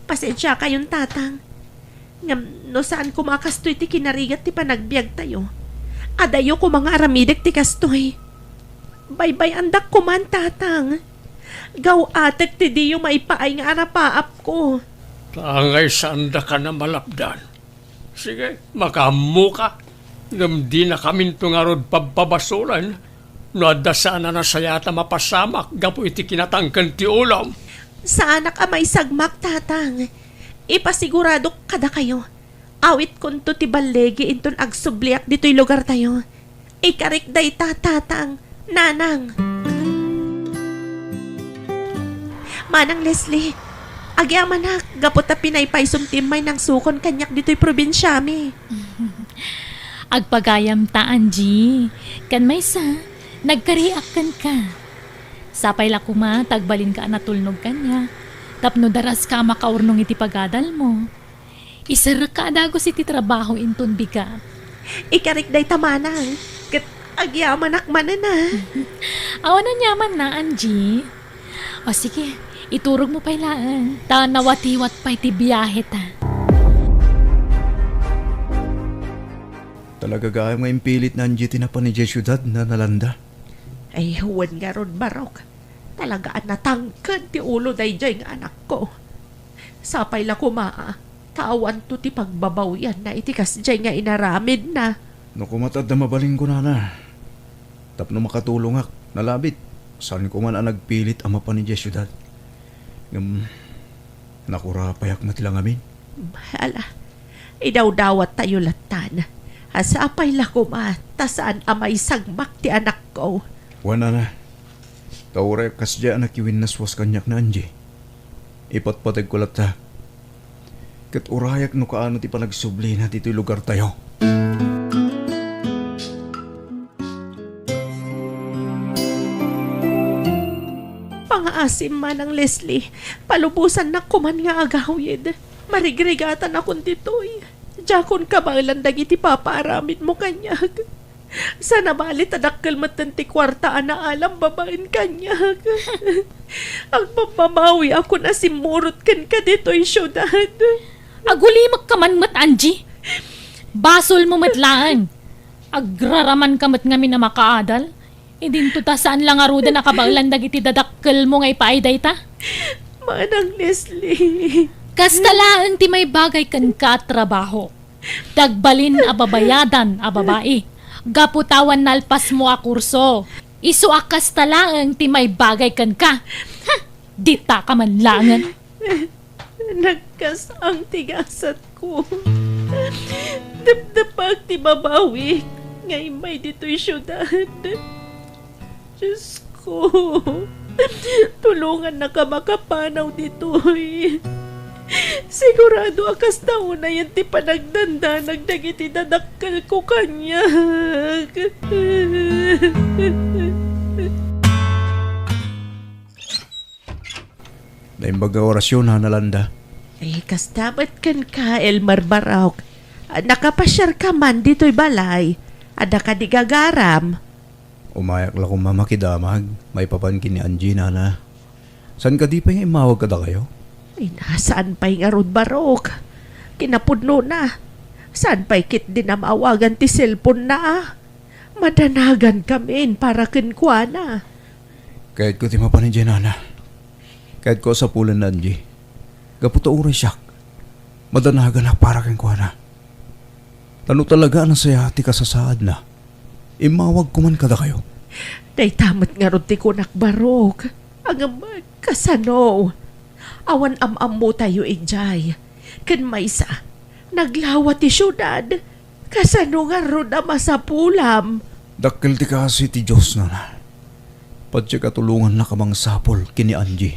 Pasensiakayon, Tatang. Ngem no saan koma a kastoy ti kinarigat ti panagbiagtayo, adayo koma nga aramidek ti kastoy. Baybay-andak koman, Tatang. Gaw-atek ti diyo maipaay nga arapaapko. Ta angay saandakan a malapdan. Sige, makaammoka. Ngem dinakaminto ngarud pabpabasolen no adda saan a nasayaat a mapasamak gapu iti kinatangken ti ulom. Saanak a maisagmak, Tatang. Ipasiguradok kadakayo, awitkonto ti balligi inton agsubliak ditoy lugartayo. Ikarik dayta, Tatang, Nanang. Manang Leslie, agyamanak gapu ta pinaypaysom ti immay nangsukon kaniak ditoy probinsiami. Agpagayamta, Angie. Ken maysa, nagkariak kenka. Sapay la koma ta agbalinka a natulnog kaniak tapno daraska a makaurnong iti pagadalmo. Iserrekka a dagus iti trabaho inton bigat. Ikarik dayta, Manang, ket agyamanak manen a. Awan aniamanna, Angie. O sige, iturogmo pay laeng, ta nawatiwat pay ti biaheta. Talaga gayam nga impilit ni Angie ti napan idiay siudad, Nana Landa. Ay, wen ngarud, Barok. Talaga a natangken ti ulo daydiay nga anakko. Sapay la koma a ta awanto ti pagbabawianna iti kasdiay nga inaramidna. No koma ta adda mabalinko, Nana, tapno makatulongak, nalabit, saan koman a nagpilit a mapan idiay siudad. Ngem, nakurapayak met la ngamin. Ala, idawdawattayo lattan. A sapay la koma ta saan a maisagmak ti anakko. Wen, Nana, ta uray kasdiay a nakiwinnaswas kaniak ni Angie, ipatpategko latta. Ket urayak no kaano ti panagsublina ditoy lugartayo. Pangaasim, Manang Leslie, palubosannak koman nga agawid. Marigrigatanakon ditoy. Diakon kabaelan dagiti papaaramidmo kaniak. Sana bali ta dakkel metten ti kuarta a naalam babaen kaniak. Agpammabawiakon a simmurot kenka ditoy siudad. Agulimekka man met, Angie. Basolmo met laeng. Agraramanka met ngamin a makaadal. Idinto ta saan la ngaruden a kabaelan dagiti dadakkelmo nga ipaay dayta. Manang Leslie. Kasta laeng ti maibagay kenka a trabaho. Dagbalin a babayadan a babai. Gapu ta awan nalpasmo a kurso. Isu a kasta laeng ti maibagay kenka. Hmm, ditaka man laengen. Nagkas-ang ti gasatko. Depdepak ti babawik nga immay ditoy siudad. Diosko, tulongannaka makapanaw ditoy. Sigurado a kasta unayen ti panagdandanag dagiti dadakkelko kaniak. Naimbag nga orasyon, Nana Landa. Eh, kasta met kenka, Elmer Barok. Ah, nakapasiarka man ditoy balay. Adda kadi gagaram? Umayak la koma makidamag, maipapan ken ni Angie, Nana. Saan kadi pay nga immawag kadakayo? Ay, na, saan pay ngarud, Barok? Kinapudnona. Saan pay ketdin a maawagan ti cellphone-na, ah? Madanagankami para kenkuana. Kayatko ti mapan idiay, Nana. Kayatko a sapulen ni Angie. Gapu ta uray siak, madanaganak para kenkuana. Ta no talaga a nasayaat ti kasasaadna, immawagko man kadakayo. Dayta met ngarud ti kunak, Barok. Ngem kasano? Awan am-ammotayo idiay. Ken maysa, naglawa ti siudad. Kasano ngarud a masapulam? Dakkel ti kaasi ti Dios, Nana. Patiek a tulongannaka a mangsapul ken ni Angie.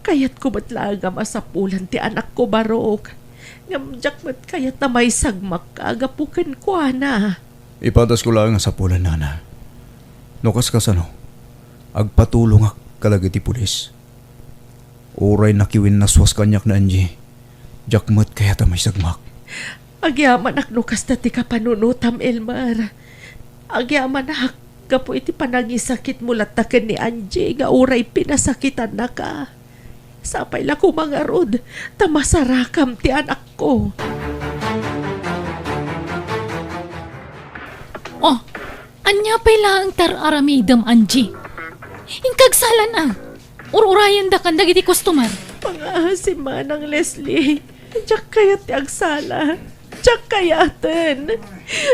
Kayatko met laeng a masapulan ti anakko, Barok. Ngem diak met kayat a maisagmakka gapu kenkuana. Ipadasko laeng a sapulan, Nana. No kas-, kasano, agpatulongak kadagiti pulis. Uray nakiwinnaswas kaniak ni Angie, diak met kayat a maisagmak. Agyamanak no kasta ti kapanunotam, Elmer. Agyamanak gapu iti panangisakitmo latta ken ni Angie nga uray pinasakitannaka. Sapay la koma ngarud ta masarakam ti anakko. Oh, ania pay laeng ti ar-aramidem, Angie? Inka agsalan a. Ur-urayendakan dagiti customer. Pangaasim, Manang Leslie. Diak kayat ti agsala. Diak kayaten.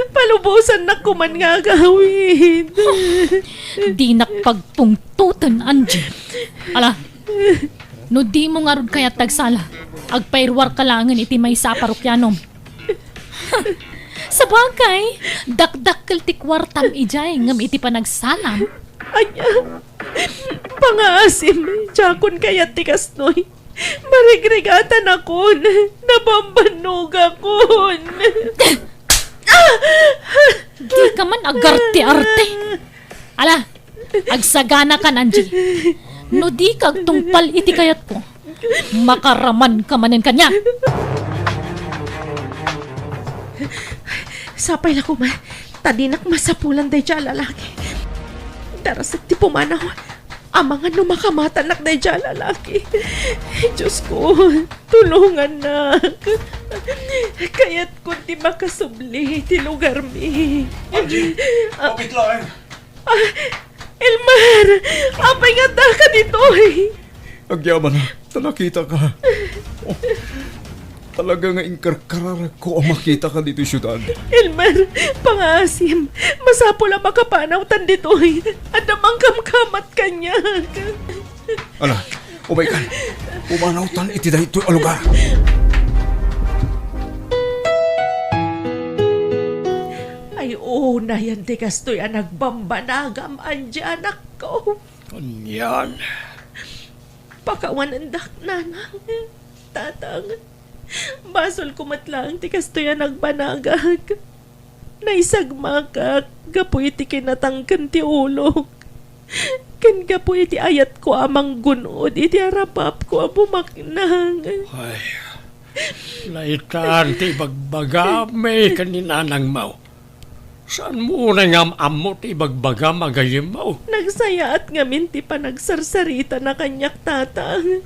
Palubosannak koman nga agawid. Dinak pagpungtoten, Angie. Ala, no dimo ngarud kayat ti agsala, agpairuarka laengen iti maysa a parokianom. Sabagay, dakdakkel ti kuartam idiay ngem iti panagsalam. Ania? Pangaasim, diakon kayat ti kastoy. Marigrigatanakon, nabambannogakon. Dika man agarte-arte. Ala, agsaganakan, Angie. No dika agtungpal iti kayatko, makaramanka manen kaniak. Sapay la koma, ta dinak masapulan daydiay a lalaki. Darasek ti pumanaw. Amangan no makamatanak daydiay a lalaki. Diosko, tulongannak. Kayatkon ti makasubli ti lugarmi. Angie, ah, upit laeng. Ah, Elmer! Apay nga addaka ditoy? Agyamanak ta nakitaka. Oh, talaga nga inkarkararagko a makitaka ditoy siudad. Elmer, pangaasim, masapul a makapanawtan ditoy. Adda mangkamkamat kaniak. Ala, umaykan. Pumanawtan iti daytoy a lugar. Ay, unayen ti kastoy a nagbambanagam, Angie, anakko. Anian? Pakawanendak, Nanang, Tatang. Basolko met laeng ti kastoy a nagbanagak. Naisagmakak gapu iti kinatangken ti ulok, ken gapu iti ayatko a manggun-od iti arapapko a bumaknang. Ay, laytan ti ibagbagam ken ni nanangmo. Saanmo unay nga am-ammo ti ibagbagam a gayyemmo? Nagsayaat ngamin ti panagsarsaritana kaniak, Tatang.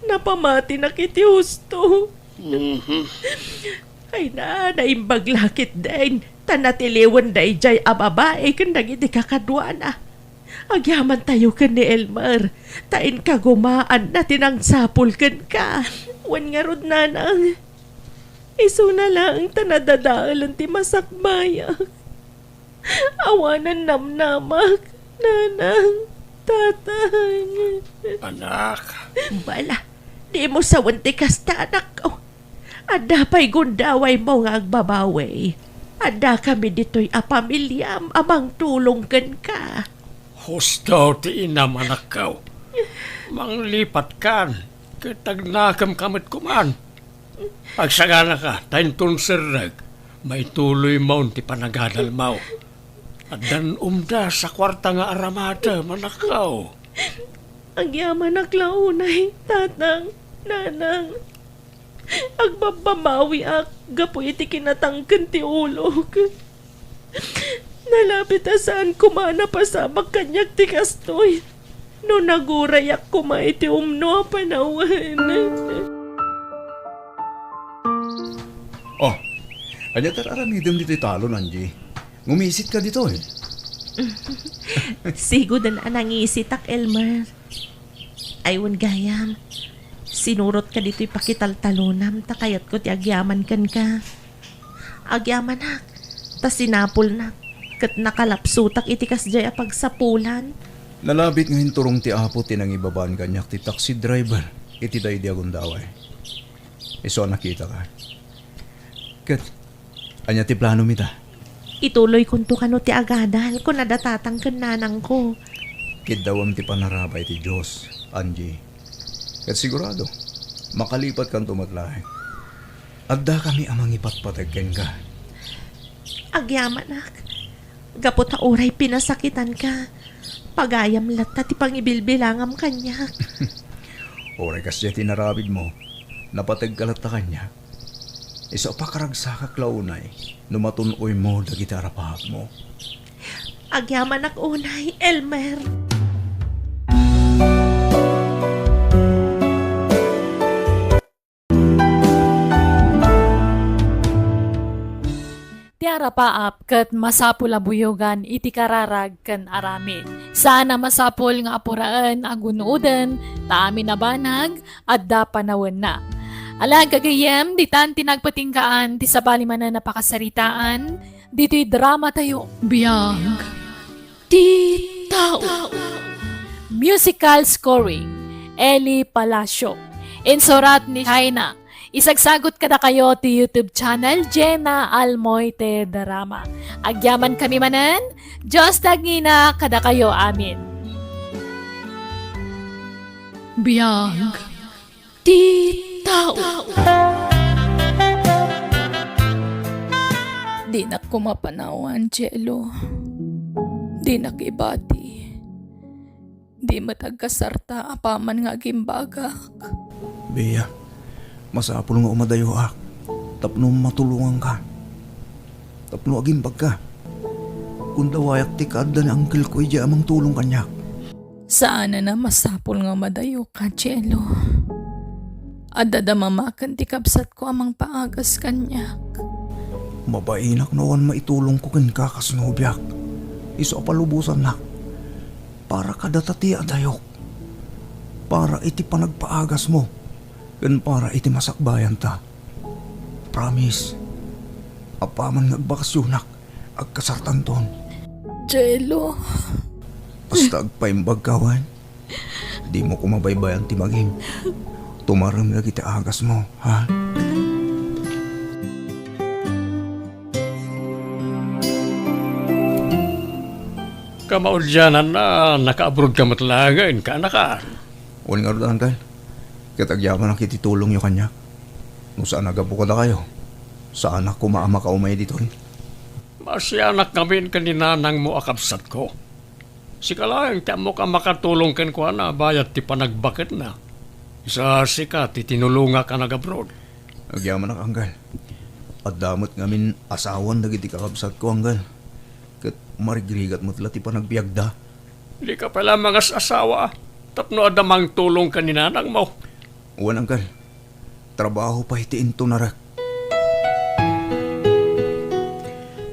Napamatinak iti husto. Mhm. Ay na, naimbag la ketdin, ta natiliwen daydiay a babai ken dagiti kakaduana. Agyamantayo ken ni Elmer, ta inkagumaanna ti nangsapul kenka. Wen ngarud, Nanang, isuna laeng ta nadadaelen ti masakbayak. Awanen namnamak, Nanang, Tatang. Anak. Bala, dimo sawen ti kasta, anakko. Adda pay gundawaymo nga agbabawi. Addakami ditoy a pamiliam a mangtulong kenka. Husto ti inam, anakko. Manglipatkan, ket agnakemka met koman. Agsaganaka, ta inton serrek, maituloymon ti panagadalmo. Addan umdas a kuarta nga aramadem, anakko. Agyamanak la unay, Tatang, Nanang. Agbabbabawiak gapu iti kinatangken ti ulok. Nalabit a saan koma a napasamak kaniak ti kastoy no nagurayak koma iti umno a panawen. Oh, ania ti ar-aramidem ditoy talon, Angie? Ngumisit ka ditoy? Sigud a nangisitak, Elmer. Ay, wen gayam, sinurot ka ditoy pakitaltalonam ta kayatko ti agyaman kenka. Agyamanak, ta sinapulnak, ket nakalapsutak iti kasdiay a pagsapulan. Nalabit nga inturong ti Apo ti nangibabaen kaniak ti taxi driver iti daydi a gundaway. Isu a nakitaka. Ket, ania ti planom ita? Ituloykonto kano ti agadal, kuna da tatang ken nanangko. Kiddawem ti panarabay ti Dios, Angie. Ket sigurado, makalipatkanto met laeng. Addakami a mangipatpateg kenka. Agyamanak, gapu ta uray pinasakitanka, pagayam latta ti pangibilbilangam kaniak. Uray kasdiay ti inaramidmo, napategka latta kaniak. Isu a pakaragsakak la unay no matun-oymo dagiti arapaapmo. Agyamanak unay, Elmer. Ti arapaap ket masapul a buyogan iti kararag ken aramid. Saan a masapul nga apuraen a gun-oden, ta amin a banag, adda panawenna. Ala, gagayyem, ditan ti nagpatinggaan ti sabali manen a pakasaritaan ditoy dramatayo. Biag ti tao. Musical scoring, Eli Palacio. Insurat ni China. Isagsagut kadakayo ti YouTube channel, Jenna Almoite Drama. Agyaman kami manen, Dios ti agngina kadakayo amin. Biag ti tao. Dinak koma panawan, Jello. Dinak ibati. Di met agkasarta apaman nga agimbagak. Bea, masapul nga umadayoak tapno matulonganka. Tapno agimbagka. Kundawayak ti kaadda ni angkelko idiay a mangtulong kaniak. Saanen a masapul nga umadayoka, Jello. Adda da mamaken ti kabsatko a mangpaagas kaniak. Mabainak no awan maitulongko kenka kas nobiak. Isu a palubosannak. Para kadata ti adayok. Para iti panagpaagasmo. Ken para iti masakbayanta. Promise. Apaman nga agbakasyonak, agkasartanton. Jello. Basta agpaimbagka, wen? Dimo koma baybayan ti bagim. Tumarem dagiti agasmo, ha? Kamaudiananna, nakaabroad ka met laengen, kaanakan. Wen ngarud, Uncle. Ket agyamanak iti tulongyo kaniak. No saan a gapu kadakayo, saanak koma a makaumay ditoy. Pasianak ngamin ken ni nanangmo a kabsatko. Sika laeng ti ammok a makatulong kenkuana bayat ti panagbaketna. Isu a sika ti tinulongak a nag-abroad. Agyamanak, Anggal. Adda met ngamin asawan dagiti kakabsatko, Anggal. Ket marigrigat met la ti panagbiagda. Dika pay la mangas-asawa tapno adda mangtulong ken ni nanangmo. Wen, Anggal. Trabaho pay ti intunarek.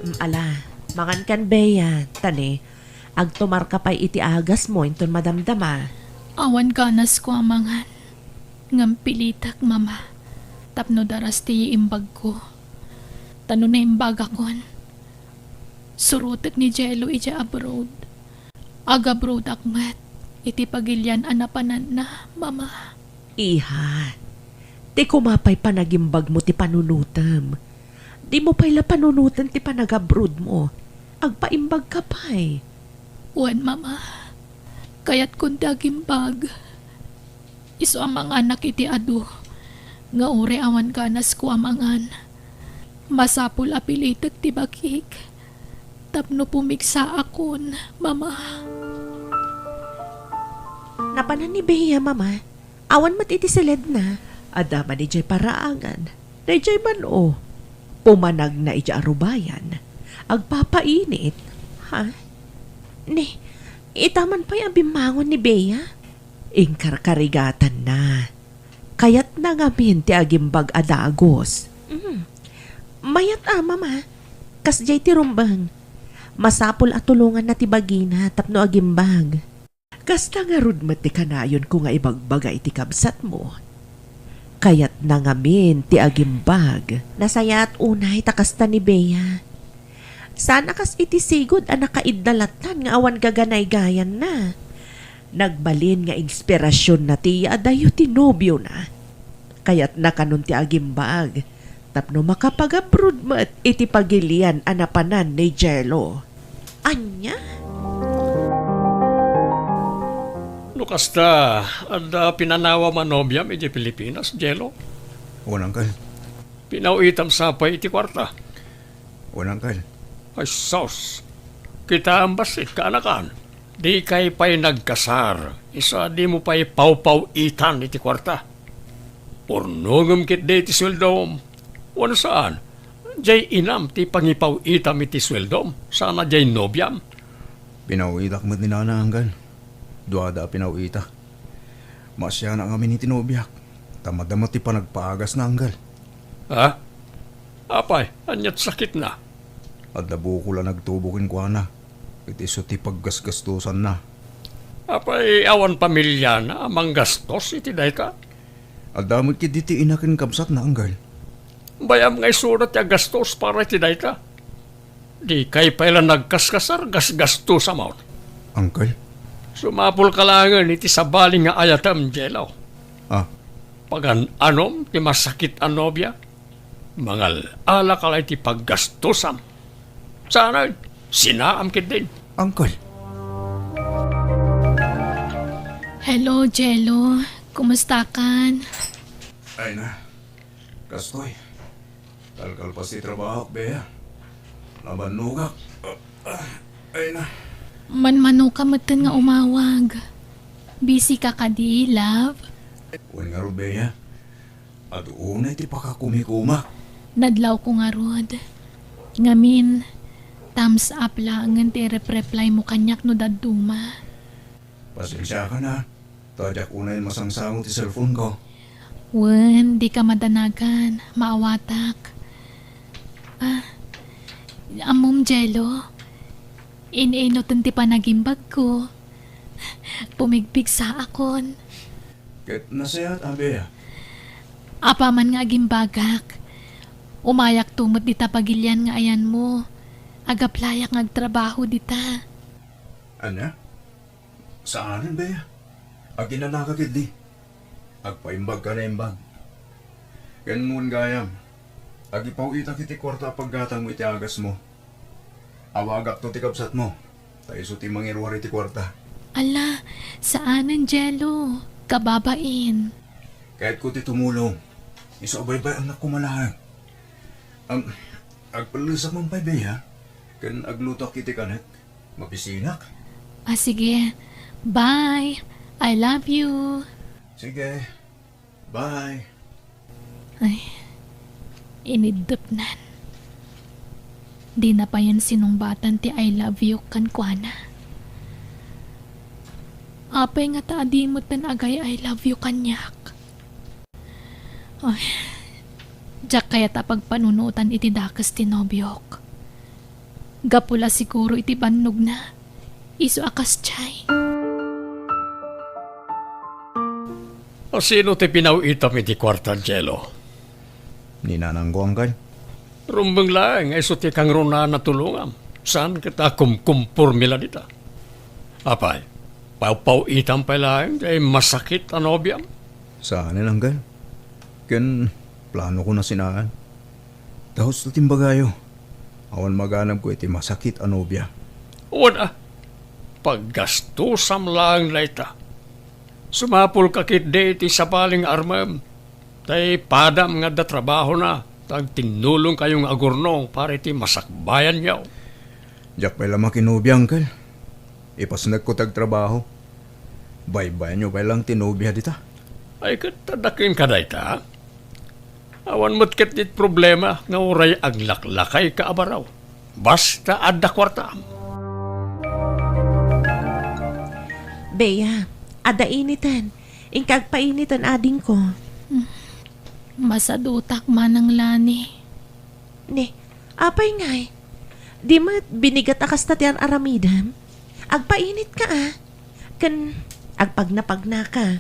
Mm, ala, mangankan, Bea, ta ne, agtumarka pay iti agasmo inton madamdama. Awan ganasko a mangan, ngem pilitek, Mama, tapno daras ti imbagko. Ta no naimbagakon, surotek ni Jello idiay abroad. Agabroadak met iti pagilian a napananna, Mama. Iha, ti koma pay panagimbagmo ti panunotem. Dimo pay la panunoten ti panagabroadmo. Agpaimbagka pay. Wen, Mama. Kayatkon ti agimbag. Isu a manganak iti adu, nga uray awan ganasko a mangan, masapul a pilitek ti bakik tapno pumigsaakon, Mama. Napanan ni Bea, Mama. Awan met iti siledna. Adda man idiay paraangan. Daydiay man, o. Pumanagna idiay arubayan. Agpapainit. Ha? Ni, ita man pay a bimmangon ni Bea? Inkarkarigatanna. Kayatna ngamin ti agimbag a dagus. Mm. Mayat a, Mama. Kasdiay ti rumbeng. Masapul a tulonganna ti bagina tapno agimbag. Kasta ngarud met ti kanayonko nga ibagbaga iti kabsatmo. Kayatna ngamin ti agimbag. Nasayaat unay ta kasta ni Bea. Saan a kas iti sigud a nakaidda lattan nga awan gaganaygayanna. Nagbalin nga inspirasionna ti yaadayo ti nobiona. Kayatna kanon ti agimbag tapno makapagabroad met iti pagilian a napanan ni Jello. Ania? No kasta, adda pinanawam a nobiam idiay Pilipinas, Jello? Wen, Angkel. Pinaw-itam sa pay iti kuarta? Wen, Angkel. Ay, sus! Kitaem bassit, kaanakan. Dikay pay nagkasar, isu a dimo pay pawpaw-itan iti kuarta. Urnongem ketdi iti sueldom. Wenno saan, diay inam ti pangipaw-itam iti sueldom, sana diay nobiam. Pinaw-itak met ni Nana, Angkel. Duada a pinaw-itak. Maasianak ngamin iti nobiak, ta madama ti panagpaagasna, Angkel. Ha? Apay, aniat sakitna? Adda bukol a nagtubo kenkuana, ket isu ti paggasgastosanna. Apay, awan pamiliana a manggastos iti dayta? Adda met ketdi ti ina ken kabsatna, Angkel. Bay-am nga isuna ti agastos para iti dayta. Dikay pay la nagkaskasar, gasgastosamon. Angkel? Sumapulka laengen iti sabali nga ayatem, Jello. Ah. Pagan-anom ti masakit a nobia, mangal-alaka la iti paggastosam. Saan, sinaam ketdin. Angkel. Hello, Jello. Kumustakan? Ay na. Kastoy. Kalkalpas ti trabahok, Bea. Nabannogak. Ay na. Manmanoka metten nga umawag. Busy ka kadi, love? Wen ngarud, Bea. Adu unay ti pakakumikumak. Nadlawko ngarud. Ngamin, thumbs up laengen ti irep-reply mo kaniak no dadduma. Pasensiakan a. Ta diak unay masangsango ti cellphone ko. Wen, dika madanagan, maawatak. Ah, ammom, Jello, ino-inoten ti panagimbagko. Pumigpigsaakon. Ket nasayaat, Bea. Apaman nga agimbagak, umayakto met dita pagilian nga ayanmo. Agaplayak nga agtrabaho dita. Ania? Saanen, Bea. Aginanaka ketdi. Agpaimbagka a naimbag. Ken wen gayam, agipaw-itak iti kuarta a paggatangmo iti agasmo. Awagakto ti kabsatmo, ta isu ti mangiruar iti kuarta. Ala, saanen, Jello. Kababain. Kayatko ti tumulong. Isu a baybay-annak koma laeng. Am, agpellesak man pay, Bea. Ken aglutok iti kanek. Mabisinak. Ah, sige. Bye. I love you. Sige. Bye. Ay, iniddepnan. Dina payen sinungbatan ti "I love you" kenkuana. Apay ngata a di metten agay "I love you" kaniak? Ay, diak kayat a pagpanunotan iti dakes ti nobiok. Gapu la siguro iti bannogna, isu a kasdiay. A sino ti pinaw-itam iti kuarta, Jello? Ni nanangko, Uncle. Rumbeng laeng nga isu ti kangrunaan a tulongam. Saan ket a kumkumporme la dita? Apay, pawpaw-itam pay laeng ti masakit a nobiam? Saanen, Uncle. Ken planoko a sinaan. Ta husto ti imbagayo, awan maganabko iti masakit a nobia. Wen a, paggastosam laeng dayta. Sumapulka ketdi iti sabali nga armem, tay padam nga adda trabahona, ta agtinnulongkayo nga agurnong para iti masakbayanyo. Diak pay la makinobia, Uncle. Ipasnekko ti agtrabaho. Baybayanyo pay laeng ti nobia dita. Ay, ket adda kenka dayta? Awan met ketdi problema nga uray aglaklakayka a baro. Basta adda kuartaam. Bea, adda initen. Inka agpainiten, adingko. Masadutak, Manang Lani. Ne, apay ngay? Di met binigat a kasta ti ar-aramidem? Agpainitka a. Ken agpagnapagnaka.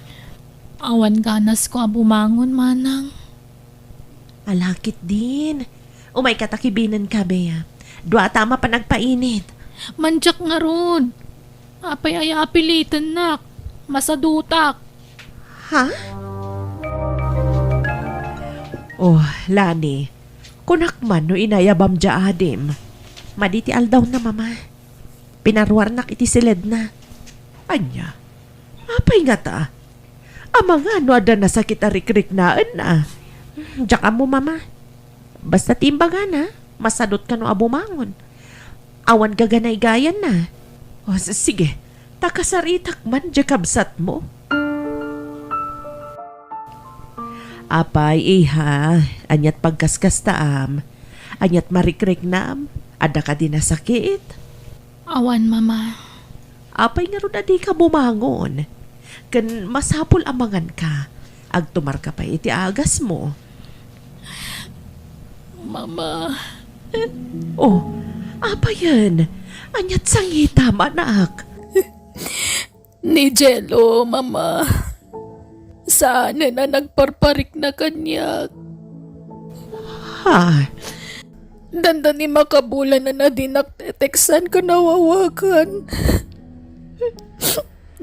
Awan ganasko a bumangon, Manang. Ala ketdin. Umayka ta kibinenka, Bea. Duata a mapan agpainit. Mandiak ngarud. Apay aya a pilitennak? Masadutak. Ha? Oh, Lani, kunak man no inayabam dia adim. Madi ti aldawna, Mama. Pinaruarnak iti siledna. Ania? Apay ngata? Amangan no adda nasakit a rikriknaenna? Diak ammo, Mama. Basta ti imbagana, masadut kano a bumangon. Awan gaganaygayanna. O, s-, sige, ta kasaritak man diay kabsatmo. Apay, iha, aniat pagkaskastaam? Aniat marikriknam? Adda kadi nasakit? Awan, Mama. Apay ngarud a dika bumangon? Ken masapul a manganka. Agtumarka pay iti agasmo. Mama. Oh, apayen? Aniat sangitam, anak? Ni Jello, Mama. Saanen a nagparparikna kaniak. Ha? Dandani makabulanen a dinak teteksan ken awawagan.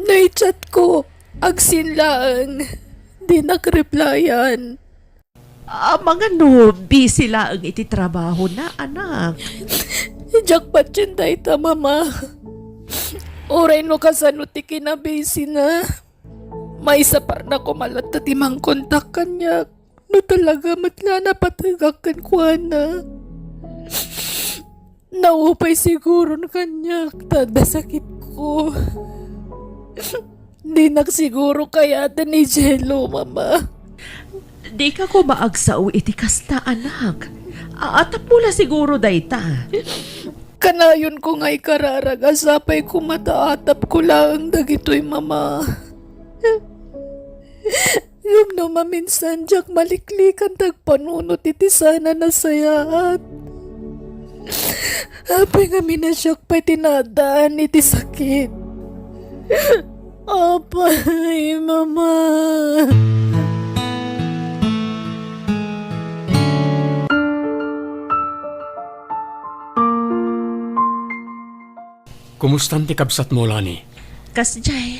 Naichat ko, agseen laeng, dinak replyan. Amangan no busy laeng iti trabahona, anak? Diak patien dayta, Mama. Uray no kasano ti kinabusy na, maisaparna koma latta ti mangkontak kaniak no talaga met la a napategak kenkuana. Naupay siguron kaniak ta adda sakitko. Dinak siguro kayaten ni Jello, Mama. Dika koma agsao iti kasta, anak. A-, atapmo la siguro dayta. Kanayonko nga ikararag a sapay koma ta atapko laeng dagitoy, Mama. Ngem no maminsan, diak maliklikan ti agpanunot iti saan a nasayaat. Apay ngamin a siak pay ti naaddaan iti sakit? Apay, Mama. Kumustan ti kabsatmo, Lani? Kasdiay,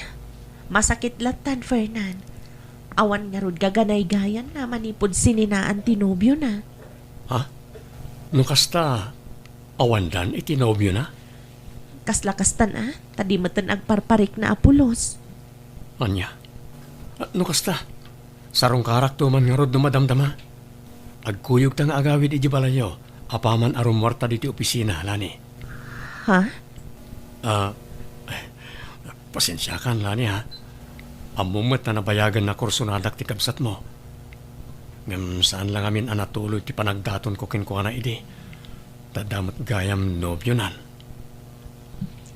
masakit lattan, Fernan. Awan ngarud gaganaygayanna manipud sininaan ti nobiona. Ha? No kasta, awandan iti nobiona? Kasla kastan a, ta di metten agparparikna a pulos. Ania? Ah, no kasta, sarungkarakto man ngarud no madamdama. Agkuyogta nga agawid idiay balayyo, apaman a rummuarta ditoy opisina, Lani. Ha? Ah, pasensiakan, Lani, ha? Ammom met a nabayagen a kursonadak ti kabsatmo. Ngem saan la ngamin a natuloy ti panagdatonko kenkuana idi. Ta adda met gayam nobionan.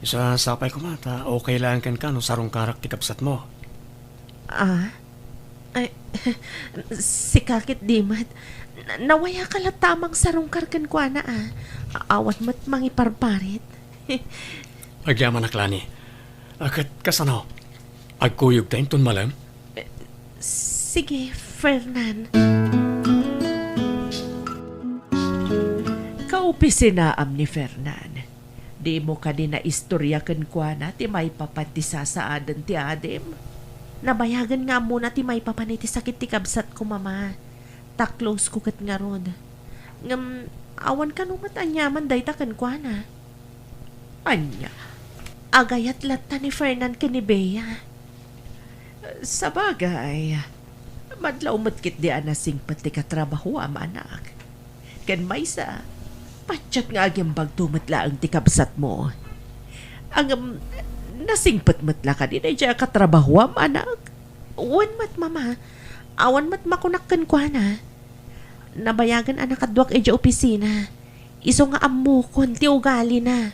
Isu a sapay koma ta okay laeng kenka no sarungkarak ti kabsatmo. Ah? Ay, sika ket di met. Na- Nawayaka latta a mangsarungkar kenkuana, ah. Awan met mangiparparit. Agyamanak, Lani. A, ket kasano? Agkuyogta inton malem? Sige, Fernan. Kaopisinaam ni Fernan. Dimo kadi naistorya kenkuana ti maipapan ti sasaaden ti adim? Nabayagen nga ammona ti maipapan iti sakit ti kabsatko, Mama. Ta close ko ket ngarud. Ngem, awan kano met aniaman dayta kenkuana. Ania? Agayat latta ni Fernan ken ni Bea. Sabagay, madlaw met ketdi a nasingpet ti katrabahoam, anak. Ken maysa, patiek nga agimbagto met laeng ti kabsatmo. Ngem, nasingpet met la kadi daydiay a katrabahoam, anak? Wen met, Mama. Awan met makunak kenkuana. Nabayagen a nakaduak idiay opisina. Isu nga ammokon ti ugalina.